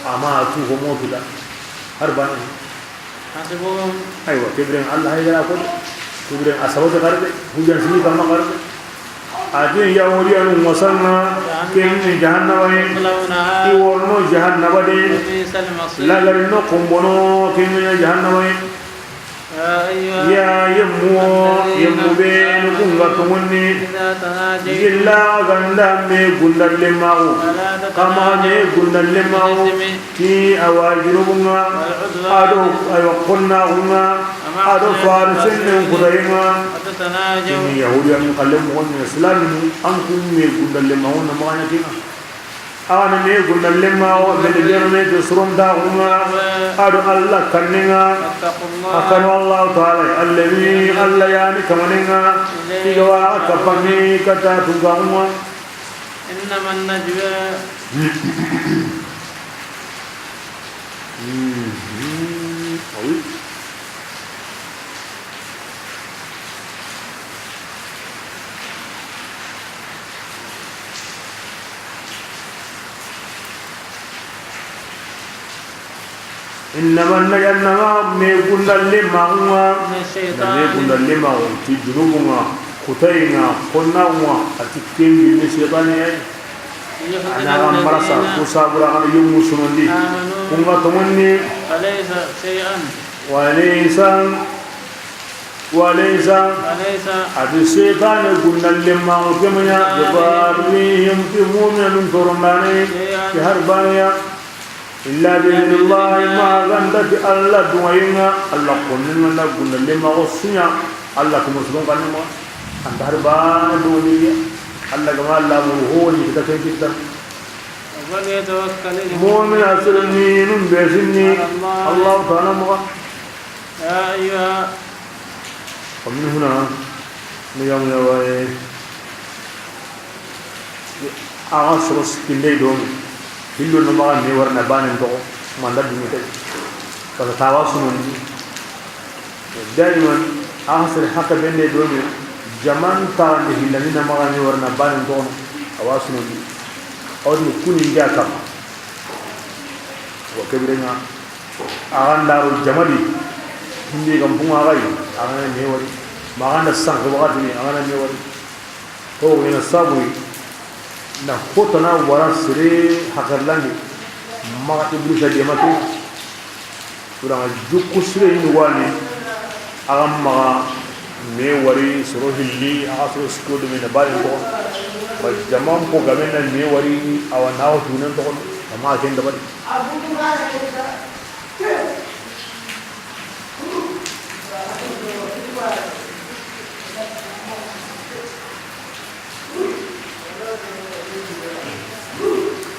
Ama tu ko mo kita. Har bana. Hasbuhum. Aywa, kibren Alla hay gara ko. Kibren asawata garde. Hujan sini kamma garde. Ati Yahudiyanu masanga. Ken ni jahannama ye. I worno jahannama de. Lagari no kumbono ken ni jahannama ye. Ya yemmu, yemmu be nu kunga tumuni. Gilla ganda me gundallimaxu. Kama me gundallimaxu. Ti awa junubunga. Ado ayo konnaxunga. Ado faru sennen kutayenga. Ini Yahudiyan kallen moxon ni Islaminu an kun me gundallimaxu na maxaɲa kinga. Awa na me gundallimaxu, me de bero me de surondaxunga, ado Alla kannenga, a kanu Allahu taala, allazi, Alla yani kamanenga, i ga wa a kappange kata tungaxunga. إنما النجوى. Mhm. Ah oui. إنما النجوى, me gundallimaxunga, na me gundallimaxu, ti junubunga, kutayinga, konnaxunga, a ti kengi ni seytani ya. A na ga marasa, ku sabura, a na yumu sunondi. Kunga tomonni. وليس شيئا. وليس. وليس. وليس. A di seytane gundallimaxu kemanya, بضارهم, ti muminun torondane, شيئا. Ti har baniya. إلا بإذن الله, ma ganda ti Alla duŋayinga, Alla konninga na gundallimaxu sunya, Alla kuma suron kanima, anta har bana duniya, Alla gama Alla muru ho ni kita ken kita. فليتوكل المؤمنون. Mumina sirni nun be sinni, على الله. Allahu taala maxa. يا أيها. ومن هنا. Ni ga mu ya waye, a ga soro sikkinde do, hillo no maxa me wari na banen toxo, manda dumi tay. Parce que tawa sunondi. Daiman, a ga sere haqe bende do, jaman taxande hillandi na maxa me wari na banen toxo, a wa sunondi. Awdi kuni nja kama. Wa kebirenga. A ga nda ro jama di, himbe ga mpunga ga yi, a ga na me wari. Ma a ga nda sanke waxati ni, a ga na me wari. Ho ina sabu na hotana wara sere hakarlandi. Ma Iblisa dema ke. Wala jukku sire ni wani. A ga maxa me wari soro hilli, a ga soro sikko do me na bari ko. Ba jaman ko game na me wari, awa na wa tunan to, amma ken da bari.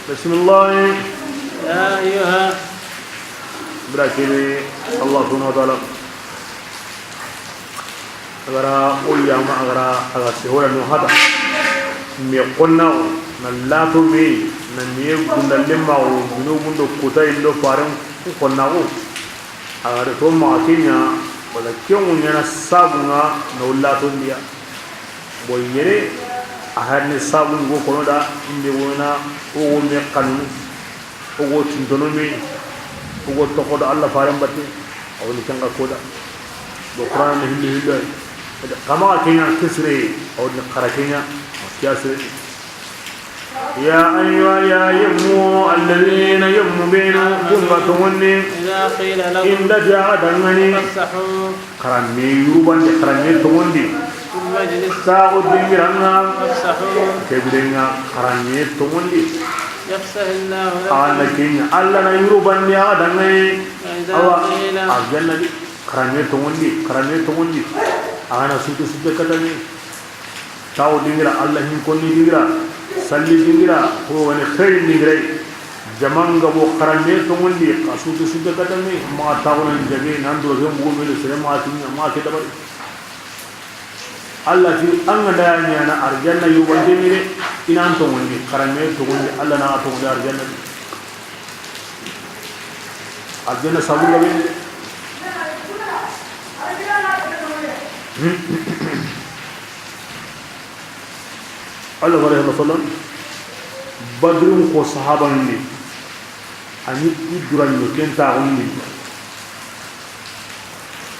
Bismillah. يا أيها. Bira kene, Allah subhanahu wa ta'ala. A ga ra o yama, a ga ra, a ga se wala no hada. Me konna o, na lato me, na me gunda lemma o, junubundo kuta indo faren konna o. A ga da to ma kenya, wala kengu nyana sabunga na o lato ndiya. Bo yere, a harni sabun go kono da, inde wona, o wo me kanu. O go tintono me, o go toxo do Allah faren batte, a woni kanga koda. Do Qur'an ne hillo hillo ay. Kama kenya kisre, a woni xara kenya, kiya sire. يا أيها يا يمو الذين يمو بينو كنغا توني. إذا قيل لكم. إن دجا دنغني. تفسحوا. Xaranme yurubandi, xaranme toŋondi. في المجلس. Taaxu dingira ŋa. فافسحوا. Kebirenga xaranme toŋondi. يفسح الله لكم. Alla kenya, Alla na yurubandi a danŋa yi. وإذا Awa, قيل. Arjanna di. Xaranme toŋondi, xaranme toŋondi. A ga na sutu sutu katani. Tawo dingira, Alla hin konni dingira, salli dingira, ko wani xeeri dingira. Jaman ga bo xaranme toŋondi, ka sutu sutu katani, ma tawo nan jage, nan do zen bugu me do sere ma tinya, ma ke dabari. Alla ti an ga da ɲaana arjanna yobante mire, i nan toŋondi, xaranme toŋondi, Alla na toŋondi arjanna. Arjanna sabu ngabe. Allah wa rahmatullahi wa sallam. Badrun ko sahaban ni. Ani i duran yo ken ta onni.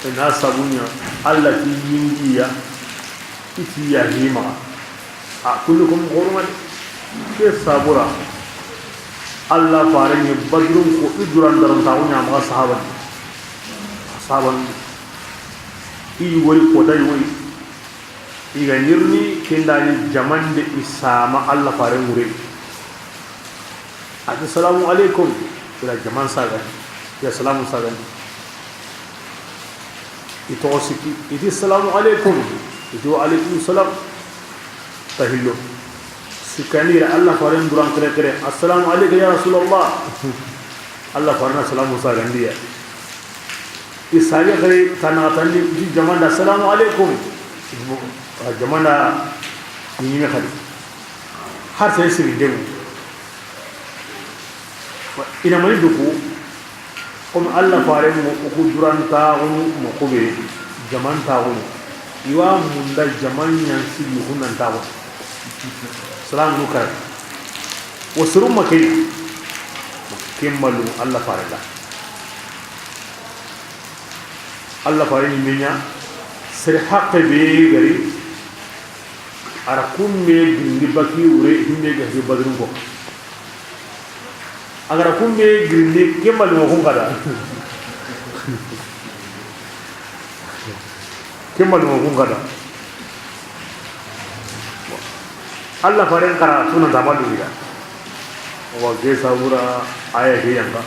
Ina sabunya Allah ti yingiya. Iti ya hima. A kullukum hurmat. Ke sabura. Allah fare ni Badrun ko i duran daron ta onni amma sahaban. Sahaban. I wori ko dai wori. I ga ɲirni kendani jamande i sama Allah fare ŋure. A ti, "Salamu alaikum." I la jaman saga. Ya salamu saga. I toxo sikki. I ti, "Salamu alaikum." I ti, "Wa alaikum salam." Tahillo. Sikkani ra Allah fare ŋuran kere kere. "Assalamu alaikum ya Rasulullah." Allah fare na salamu saga ndiya. I sage xare tana tandi di jamanda, "Salamu alaikum." A jamanda ni ɲime xadi. Har sai siri demu. Ina mani duku. Comme Allah fare mo ku duranta gunu mo kube jamanta gunu. Iwa munda jaman yan sigi hunan ta gunu. Salamu kar. Wa suru makai. Kemmalu Allah fare da. Allah fare ni menya sere haqqe be gari. Ara kumme gindi baki wure hinde ga fi Badrun ko. A ga ra kumme gindi kemmalu mo kun kada. Kemmalu mo kun kada. Allah faren kara suna tamalu ya. Wa ge sabura aya ge yanga.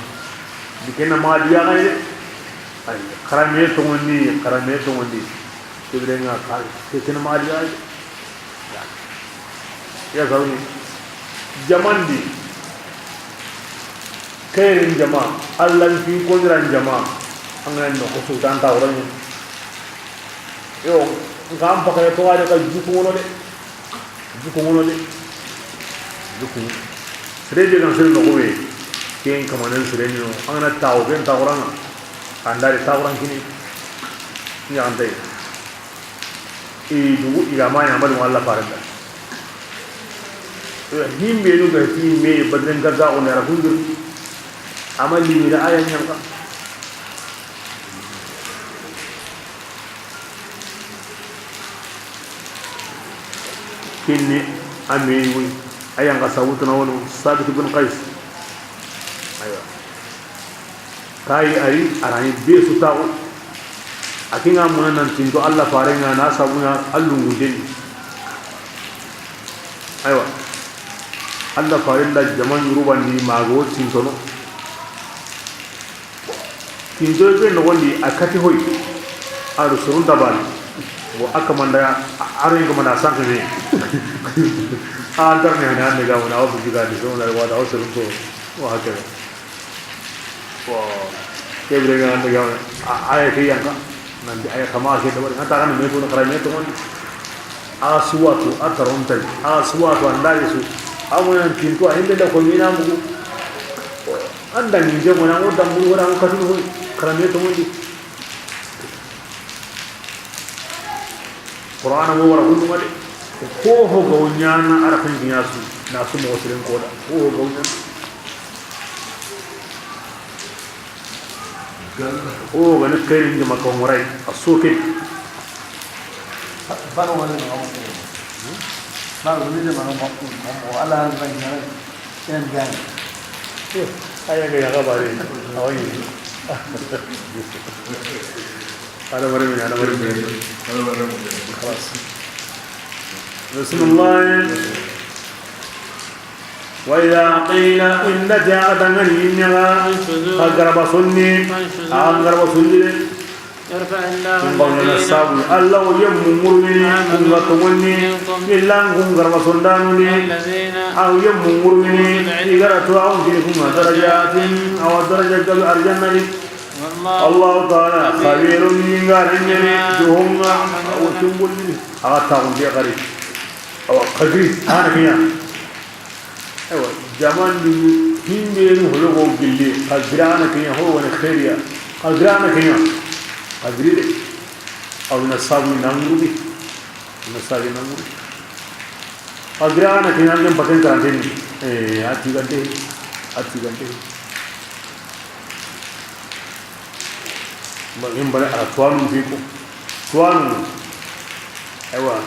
Dikena ma diya ga de. Ay, xarame toŋondi, xarame toŋondi. Kebire nga xal. Ke ken ma diya ga de. Ya sawni. Jamandi. Kairin jama. Allah fi ko diran jama. An ga no ko sultan ta wurani. Yo. Nka an pakare to gade ka juku ngono de. Juku ngono de. Juku. Sere be gan sere no gobe. Ken kamanen sere ni no. An ga na tawo ken tawo ranga. An dari tawo ran kini. Ni an dai. I dugu i ga ma ɲa ma du Alla faren da. Himbe nu ga ti me badren ga ga on ra hundur. Amali ni da aya ɲanka. Kinni a me yi, a yan ga sabu tana wono Sabit bin Qais. Aywa. Kayi ari, a ra ni be su taxu. A kinga muna nan tinto Alla faren ŋa na sabu na allungunden. Aywa. Alla faren da jaman yurubandi mago tintono. Kinto be nogondi a kati hoy. A do surun tabani. Bo a kamanda, a ren kamanda sanke me. A antar ne ne ande ga wona o bugi ga ni so na wada o surun to. Wa hakka. Wa kebire ga ande ga wona. A aya ke yanka. Nanti aya kama ke da wani. Anta kan me to na kara me to wani. A suwatu a tarontai. A suwatu andari su. A mo nan tinto a himbe da ko mina mugu. Anda ni je mo na mo da mo wala mo katinu hoy. Kara me to wani. Qur'ana mo wara hundu ma de. Ho ho ga wo ɲana ara kan ginya su. Na su mo siren ko da. Ho ho ga wo ɲana. O ga ni kairin di maka morai. A soke. Baro wani na mo. Baro wani na mo. Ala an ban ɲana. Sen gan. Aya ga ya ga bare. Awi. Ala mare mene, ala mare mene. Bismillah. Wa idha qila, inda ja'a dangani inna. A garaba sunni. A garaba sunni. Kun bawna sabu Alla wo yemmu ŋurwini kun ga togonni. Illa kun garba sondanu ni. Aw yemmu ŋurwini i gara to aw kini kun ga darajatin, awa daraja gabe arjanna ni. Allahu taala khabirun ni ngara nyani. Johonga aw tumbulni. Awa taxundi xari. Awa xagri ana kiya. Ewa, jaman du himbe ni hologo gilli, xa girana kiɲa ho woni khairiya, xa girana kiɲa, xa giri de. Aw na sabu na ngurbi, na sabu na ngurbi. Xa girana kiɲa ngem paten karanteni, eh, ati gante, ati gante. Ba in bane a tuwanu fi ko. Tuwanu. Aywa.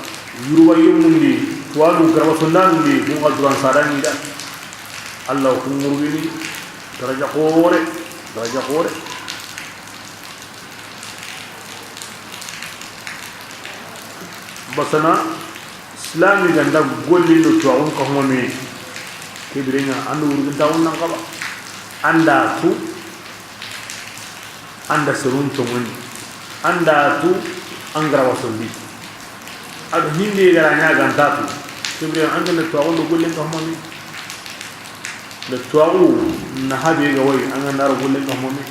Yuruba yemundi. Tuwanu garba sondanundi. Kun ga duran sadani da. Alla kun ŋurwini. Daraja xore. Daraja xore. Basana. Silami ganda golli do tuwaxun ka home. Kebirenga ando wurginta wonnan kaba. Anda tu. Anda serun tongoni. Anda tu. Angara wasondi. Ado hindi gara nya ganta tu. Kebirenga angana tuwaxun do gollen ka home. Le tuwaxu na habe ga way angana ro gollen ka home.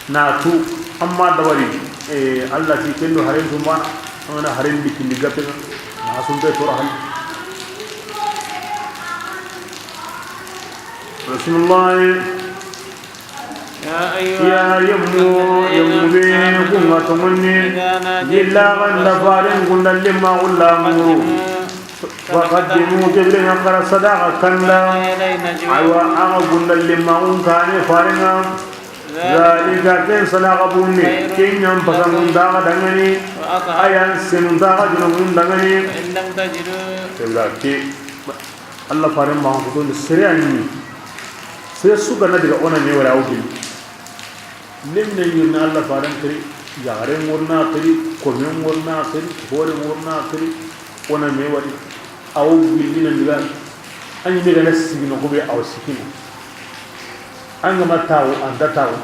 Na tu, amma dabari, eh, Alla ti kendo haren tumbana, angana haren di kindi gapenga, na sunte tora hal. Bismillah. Ya ayyuha yemmu, yemmu be kun ga tongonni. Illa ganda faren kun dalle ma ulla muru. Faqaddimu, kebirenga xara sadaqa kanda. Aywa, axa gundalli maxun kane farenga. Zalika, ken sadaqa bunni, ken ɲan pasangun daga dangani. Ayan senun daga junangun dangani. Kebira ke, Alla faren maxun kutondi sere anni. Sere su gana diga ona me wala awgin. Lemme ɲirna Alla faren xiri, yaxaren ŋorna xiri, komen ŋorna xiri, horen ŋorna xiri, ona me wari, awo gillina ndiga, a ɲi me gana sigi no gobe awo sikina. An ga ma tawo, an da tawo.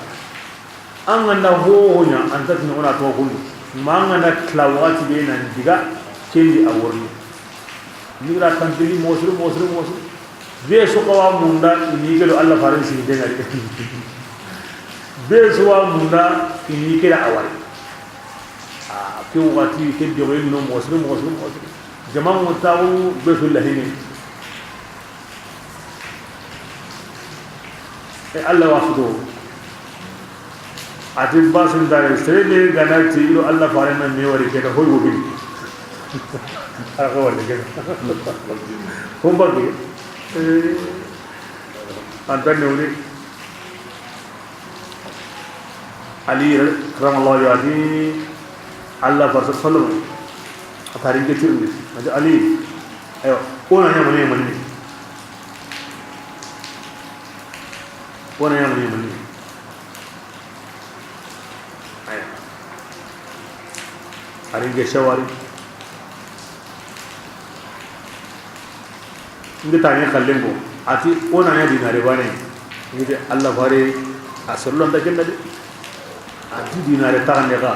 An ga nda hoho ɲa, an ta tini ona to kundu. Ma an ga nda tla waxati be nan diga, kendi a worni. Ni ra tampili mosiri, mosiri, mosiri. Be su xawa munda ini ke do Alla faren sigi de ngari. Be su wa munda ini ke da awari. A Waxati ke doxoyen no moxo siri, moxo siri, moxo siri. Jama ŋo taxu be su lahini. E Alla wa futo. A ti basin dare, sere be ga na ti i do Alla faare na me wari ke da hoy wo gini. A ko wari ke. Ko ba ke. Eh, an tan ne wuri. Ali karamallahu wajhahu a ti Alla faare sallam a tarin ke tirni. A ti Ali, ayo, o na ɲa mani mani. O na ɲa mani mani. Ayo. A ri n ke sawari. N ke ta ɲa xallen ko. A ti o na ɲa dinare baane. N ke Alla faare a sallon da ken da de. A ti dinare taxande xa.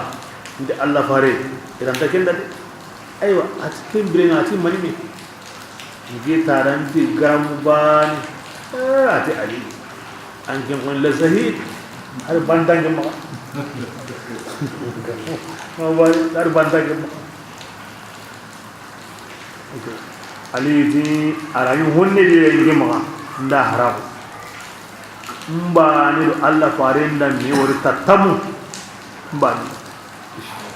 N ke Alla faare i ra nta ken da de. Aywa, a ti ken biren ŋa, a ti mani me. N ke taranti garamu baane. Eh, a ti Ali. An ken xo la zahid. Hari bantanke maxa. Ma baane, hari bantanke maxa. Ali ti a ra ɲi honne di n ke maxa. N da haraxu. N baane do Alla faare n da me wori tatamu. N baane.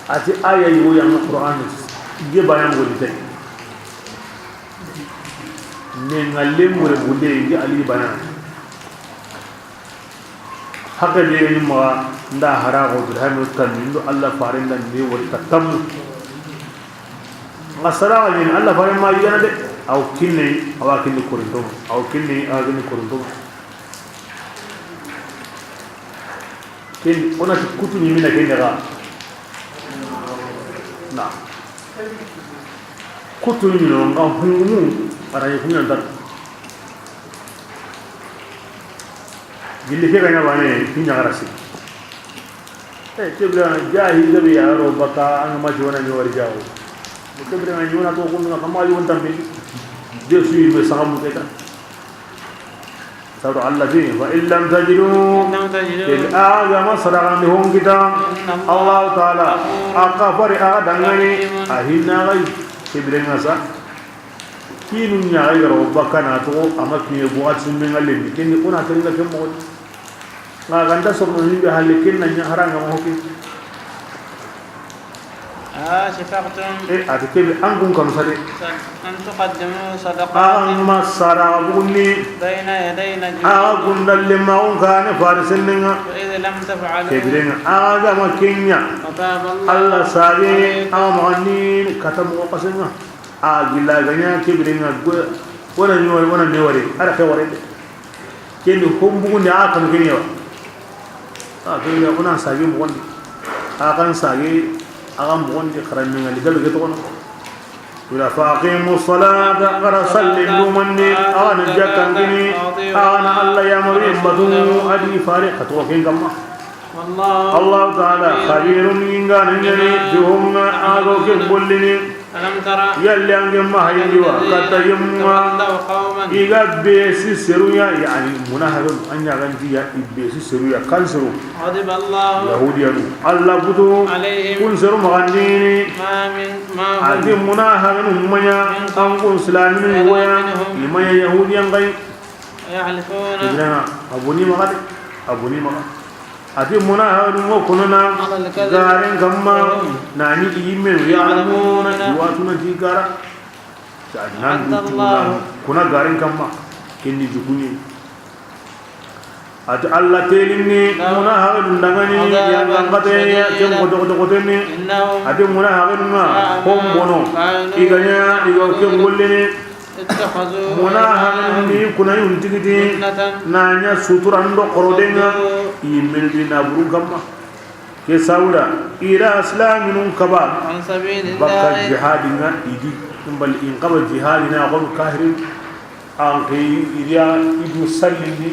A ti aya yogo ya ŋa Qur'an ti, n ke baane ŋa wori tay. Me ŋa lemure bunde n ke Ali baane. Haqe be ni maxa n da haraxu dirham tanni n do Alla faare n da me wori tatamu. Ŋa saraxa ɲi Alla faare ma yigana de. Aw kinne, awa kinni korinto. Aw kinne, awa kinni korinto. Ken, o na ti kutu ɲi mina ken daga. Na. Kutu ɲi no ŋa hungumu, a ra ɲi kuɲan ta. Gilli ke ga ɲa baane, kin ɲa garasi. Eh, ke bira jahi gabe ya ro baka an ma jona ni wari jawo. Ke bira ɲi wona to kundu ŋa kama yi won tambi. Je suis me sagamu ke ta. Sawto Allah ti, fa in lam tajidu, إن لم تجدوا ke a ga ma saraxandi hon kita, إن الله Allahu Taala, غفور a kafari a dangani, رحيم a hinna gai, ke biren ŋa sa. Kinu ɲa gai garo bakana to, a ma kine bo at summe ŋa lendi, ken ni kuna teringa ken moxo. Ŋa ganta sorno ni be halle ken na ɲa haranga mo ke. أشفقتم E, a ti kebe an kun kanu sare. أن تقدموا A صدقات ma sara bunni. بين يدي نجواكم A kun dalle ma on kane fari senninga. فإذ لم تفعلوا Ke birenga a ga ma kenya. فتاب الله Allah sabe عليكم a ma ni kata mo kasenga. A gilla ganya ke birenga go. Wona ni wari, wona ni wari. Ara ke wari. Kendi hombugunde a kanu kenya wa. A kenya ona sage moxondi. A kan sage, a kan moxondi xaranmenga li gabe ke toxono. Wala fa aqimu salata, xara salli lumandi, a na jakkan kini, a na Allah yamari batu, a di fare, xa toxo ken kamma. والله Allahu Taala, خبير xabirun, yingana ɲani, بما bihunga, a do ke gollini. ألم تر Yalli an ke ma hayindi wa, إلى الذين katta yemma, تولوا قوما i ga besi seruya, yani, munahabe, an ɲa ganti ya, i besi seruya, kan seru. غضب الله Yahudiyanu, Allah butu, عليهم kun seru maxandini. ما من، ما هم A ti munahabenu maɲa, منكم an kun silaminu ولا yogoya, منهم i maɲa Yahudiyan gai. يحلفون Ibrahima, a boni maxa de, a boni maxa. A ti munahabenu ŋo kununa, على الكذب garen kamma, وهم nani i yimmenu, يعلمون ya'lamuna, i watuna ti gara. Ta nan أحل dutu الله na, kuna garen kamma, kendi jukuni. A ti Allah telinni, لهم munahabenu dangani, عذابا yangan kate, شديدا ken koto koto kotenni. إنهم A ti munahabenu ŋa, ساء ما hombono, كانوا i ganya, i ga ken يعملون gollini. اتخذوا Muna أيمانهم hagandi kuna yun tigiti جنة na ɲa suturando xorodenga فصدوا yimmeni di naburun kamma. Ke sawda ira islaminun kaba عن سبيل baka الله jihadinga idi. Imbal in kaba jihadina xon kahirin. An ke iriya idu sallindi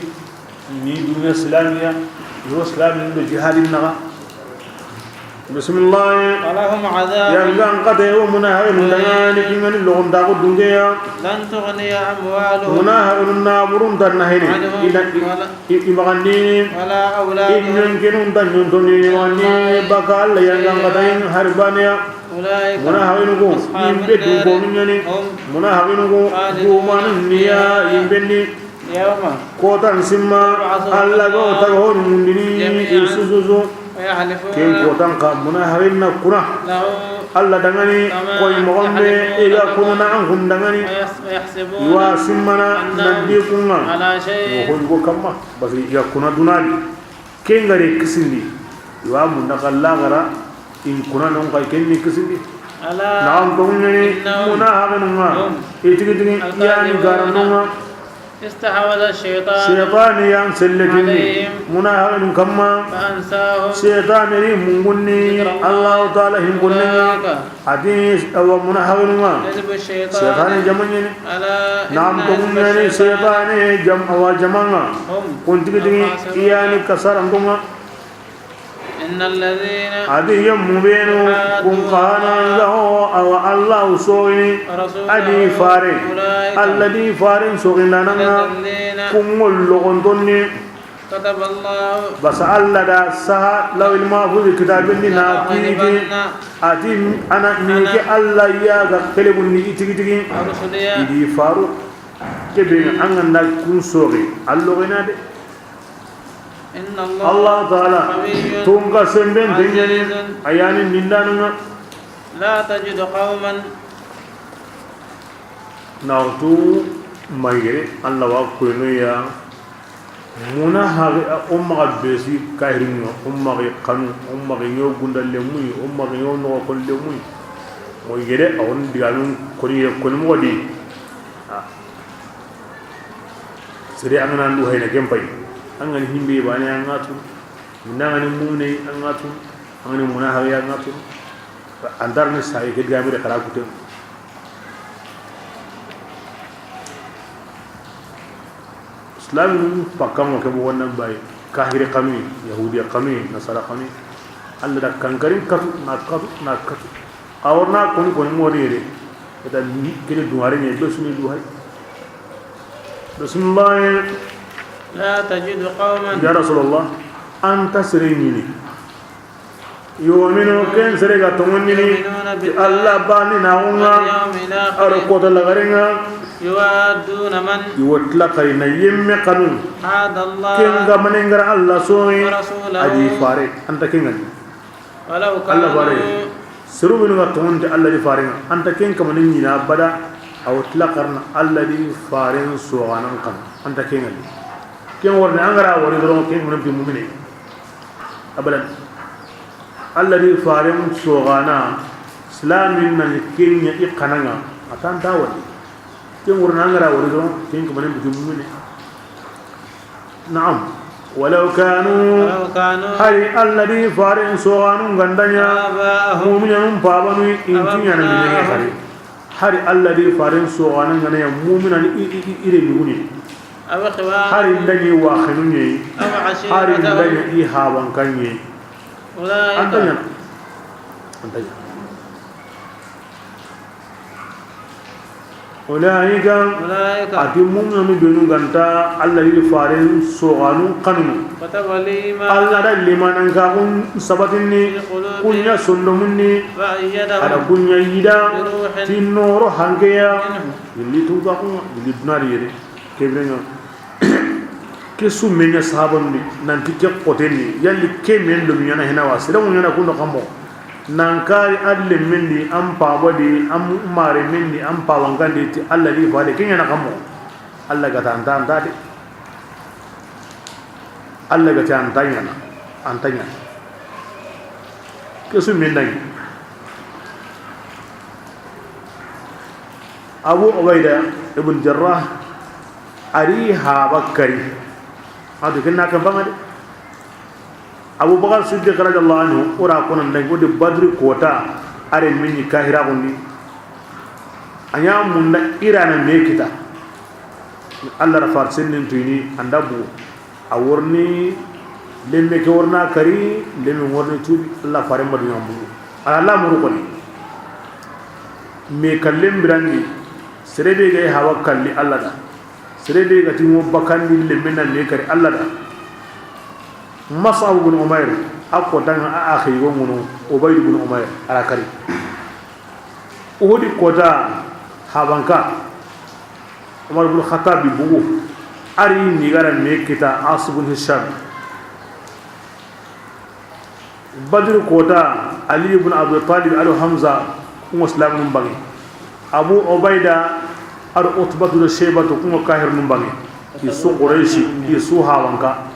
ni dunya islamiya. Iro islamin do jihadin naga. Bismillah. ولهم عذاب Yangan kate wo muna haynu dangani kingani logon dago dungeya. لن تغني أموالهم Muna haynu naburun tan nahini. عنهم Ina ولا i, i, i magandini. ولا أولادهم Inyan kinun tan yuntoni من الله wani baka Allah yangan kate شيئا harbaniya. Munaahaxinu ko, yinbe du konu ɲa ni. Munaahaxinu ko, duumanu ni ya yinben di. Kootan sinma, Alla ga wo taga honu mundini i su su su. Ken kootan xa, munaahaxin na kuna Alla danŋa ni, koy moxon be i ga kununa an kun danŋa ni. I wa sinmana nan di kun ŋa. Wo ho yugo kamma, parce que i ga kuna duna di. Ken ga ri kisindi, i wa munda xa laaxara, in kuna non xa ken ni kisindi. Naxam, ko ɲa ni munaahaxinu ŋa, i tigi tigi ya ni garanun ŋa. Seytaane yan selletindi munaahaxinu kamma. Seytaane ri mungunni Allahu Taala hinkunnen ŋa. A ti, awa, munaahaxinu ŋa, Seytaane jama ɲa ni. Naxam, ko ɲa ni Seytaane jam, awa, jama ŋa. Kun tigi tigi i ya ni kasaranton ŋa. A ti, yemmu benu kun xa na ga wo, awa, Alla soxini, a di faare, Alla di faaren soxindaana ŋa, kun ŋa loxontonni. Basa Alla da saha Lawhil Mahfuz kitaaben di na kiiti. A ti, ana ni ke Alla ya ga kelebundi i tigi tigi. I di faaru. Ke be an ga nda kun soxe, a loxena de. Allahu Taala, tunka senben de ɲa ni, a ya ni nindaanu ŋa. Na wutu mayire, Alla wa koyno ya. Munaahaxi, o maxa be su kahirin ŋa, o maxa i xanu, o maxa i ɲo gunda lemuyi, o maxa i ɲo noxo kon lemuyi. Mo yere, a woni digaamun koni ye, koni moxo di. Sere an ga na ndu hayna ken pay. An ga ni himbe baane an ga tu. Minna an ga ni mumine an ga tu. An ga ni munaahaxi an ga tu. An ta ri ni sayi ke digaame de xara kuten. Islamin pakkanŋo ke moxo nan bayi, kahiri xanuyi, yahudiya xanuyi, nasara xanuyi. Alla da kankarin katu, na katu, na katu. A wori na koni koni moxo di yere. Ita kini duŋare ɲa, be su ni du hay. Bismillah. Ya Rasulallah, an ta sere ɲini. Yu'minu, ken sere ga toŋondini ti Alla baane na ŋa, a do koota lagare ŋa. I wa tila xari na yemme xanu. Ken ga mane ŋa ra Alla soxi, a di faare, an ta ken ŋa ni. Alla faare, seru benu ga toŋondi Alla di faare ŋa, an ta ken kamane ɲiini abada. A wa tila xari na Alla di faaren soxanan xanu, an ta ken ŋa ni. Ken wori ni an ga ra wori doron, ken ŋa ni bi mumine. Abadan. Alla di faaren soxana, islamin na ni ken ɲa i xanan ŋa, a ta nta wori. Ken wori na an ga ra wori doron, ken kamane biti mumine. Naam. Walaw kanu, hari Alla di faaren soxanu ga nda ɲa, muminanun paabanu, i nti ɲaana mine hari. Hari Alla di faaren soxana ga na ɲa muminani, i, i, i, i re yuguni. Hari nda ɲi waxinu ɲi. Hari nda ɲi i habankan ɲi. An ta ɲaana. An ta ɲaana. Ulaika, a ti muminanu benu ga nta Alla di faaren soxanu xanu. Alla da limanan kaxun sabatindi, kun ɲa sondomundi, a da kun ɲa yida, ti nooro hankeya, gilli tunkaxun ŋa, gilli dunari yere, ke biren ŋa. Ke su me ɲa sahabanu ni, nanti ke xoten ni, yalli ke men do ɲaana hina wa, sere mu ɲaana kundo xamo. Nan kari a lemmen di, an paaba di, an mare men di, an paabankan di, ti Alla di faare, ke ɲaana xamo. Alla ga ta an ta, an ta de. Alla ga ta an ta ɲaana, an ta ɲaana. Ke su men da ɲi. Abu Ubaida ibn Jarrah, a ri haba kari. A do ken na kan baŋa de. Abubakar Siddiq radiyallahu anhu, o ra ko nan da ŋo de Badri koota, a re mini kahira gundi. A ɲa munda i ra na me kita. Alla ra far sennen tuyini, an da bu. A wori ni lemme ke wori na kari, lemme wori ni tuubi, Alla faaren ma duɲa n bulu. Ala lamuru koni. Me kallen birandi, sere be ga hawa kalli Alla da. Sere be ga ti mo bakandi lemme na me kari Alla da. Mus'ab ibn Umair, a ko daŋa a axi go ŋono, Ubayd ibn Umair, a ra kari. Uhudi kota habanka, Umar bin Khattab bugu, a ri ni gara me kita As bin Hisham. Badr kota, Ali ibn Abi Talib a do Hamza, ku ŋa silamunun bange. Abu Ubaida a do Utbatu do Shaybatu, ku ŋa kahirunun bange. I su Qurayshi, i su habanka.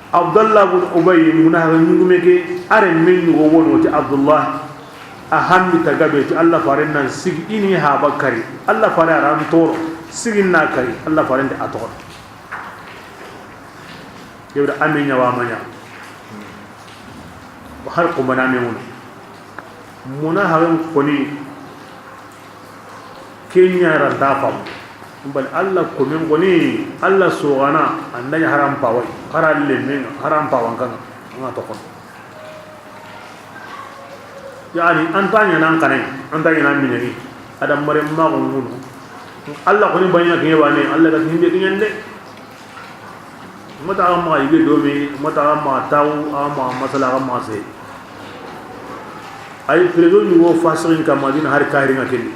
Abdallah bin Ubay, munahaga ɲugume ke, a renme ɲugo wono ti Abdullah, a hammi ta gabe ti Allah faren nan sigi, i ni haba kari, Allah fare a ran toro, sigi na kari, Allah faren de a toxo. Yewda ame ɲawa maɲa. Har ko mana me wono. Munahagan koni, kenya ranta fam. Bal Allah ko men koni, Allah sogana, andanya haram pawai, haram lemen, haram pawankan, nga to kon. Yani, antanya nan kanai, antanya nan minani. Adam mare ma gunguno. Allah koni banya ke wane, Allah ga himbe kinyande. Mata a maxa yige domi, mata a maxa tawu, a maxa masala, a maxa se. Ay président ni wo fasirin ka Madina har kahiri nga keni.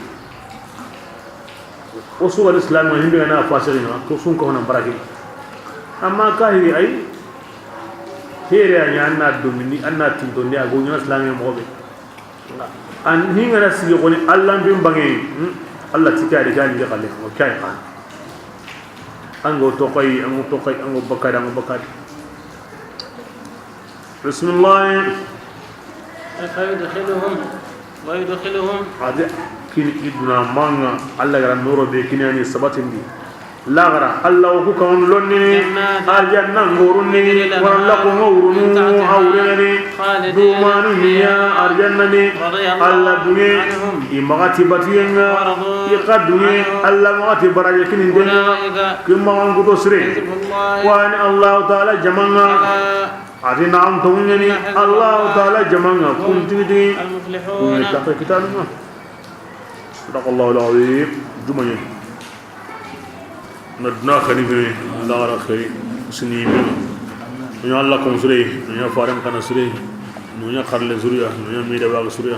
O su wal islam nga himbe na fasirin nga, to sun ko na baraki. Amma kahiri ay, here ya nya na domini, anna tinto ndi a go nya islam mo be. An hingana sigi koni Allah bin bange. Allah tike a di gani ga kale ko kay kan. Ango to kay, ango to kay, ango bakari, ango bakari. Bismillah. فيدخلهم، ويدخلهم. Ade kini iduna manga Allah gara noro be kini ani sabatindi. Lagara, Allah ku kan lonni, جنات. Arjanna ngorunni, تجري الأنهار wala ko ngorunu, من تحتها. Awreni, خالدين dumani فيها. Niya, arjanna ni, رضي الله Allah dunge, عنهم. I magati batiyenga, ورضوا I kadunge, عنه. Allah magati baraje kini denga, أولئك. Kimma wangudo sire, حزب الله. Wani Allah Ta'ala jamanga, ألا. Ati na an tongeni, إن حزب الله. Allah Ta'ala jamanga, هم kun tigi tigi, المفلحون. Kun tafe kitanuma. صدق الله العظيم. Jumanye. Na duna xani fene, lagara xeri, sini yime. Nunya Allah kom sure, nunya faran kana sure, nunya xarle suriya, nunya mida wa suriya.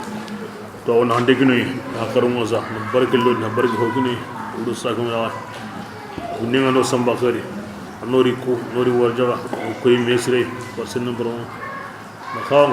To wona hande kinoy, ha karumo sa, barke lo na barke ho kinoy, do sa ko ya. Ninga no samba xeri. Nori ko, nori warjaga, ko yime sire, ko sen bro. Ma xawa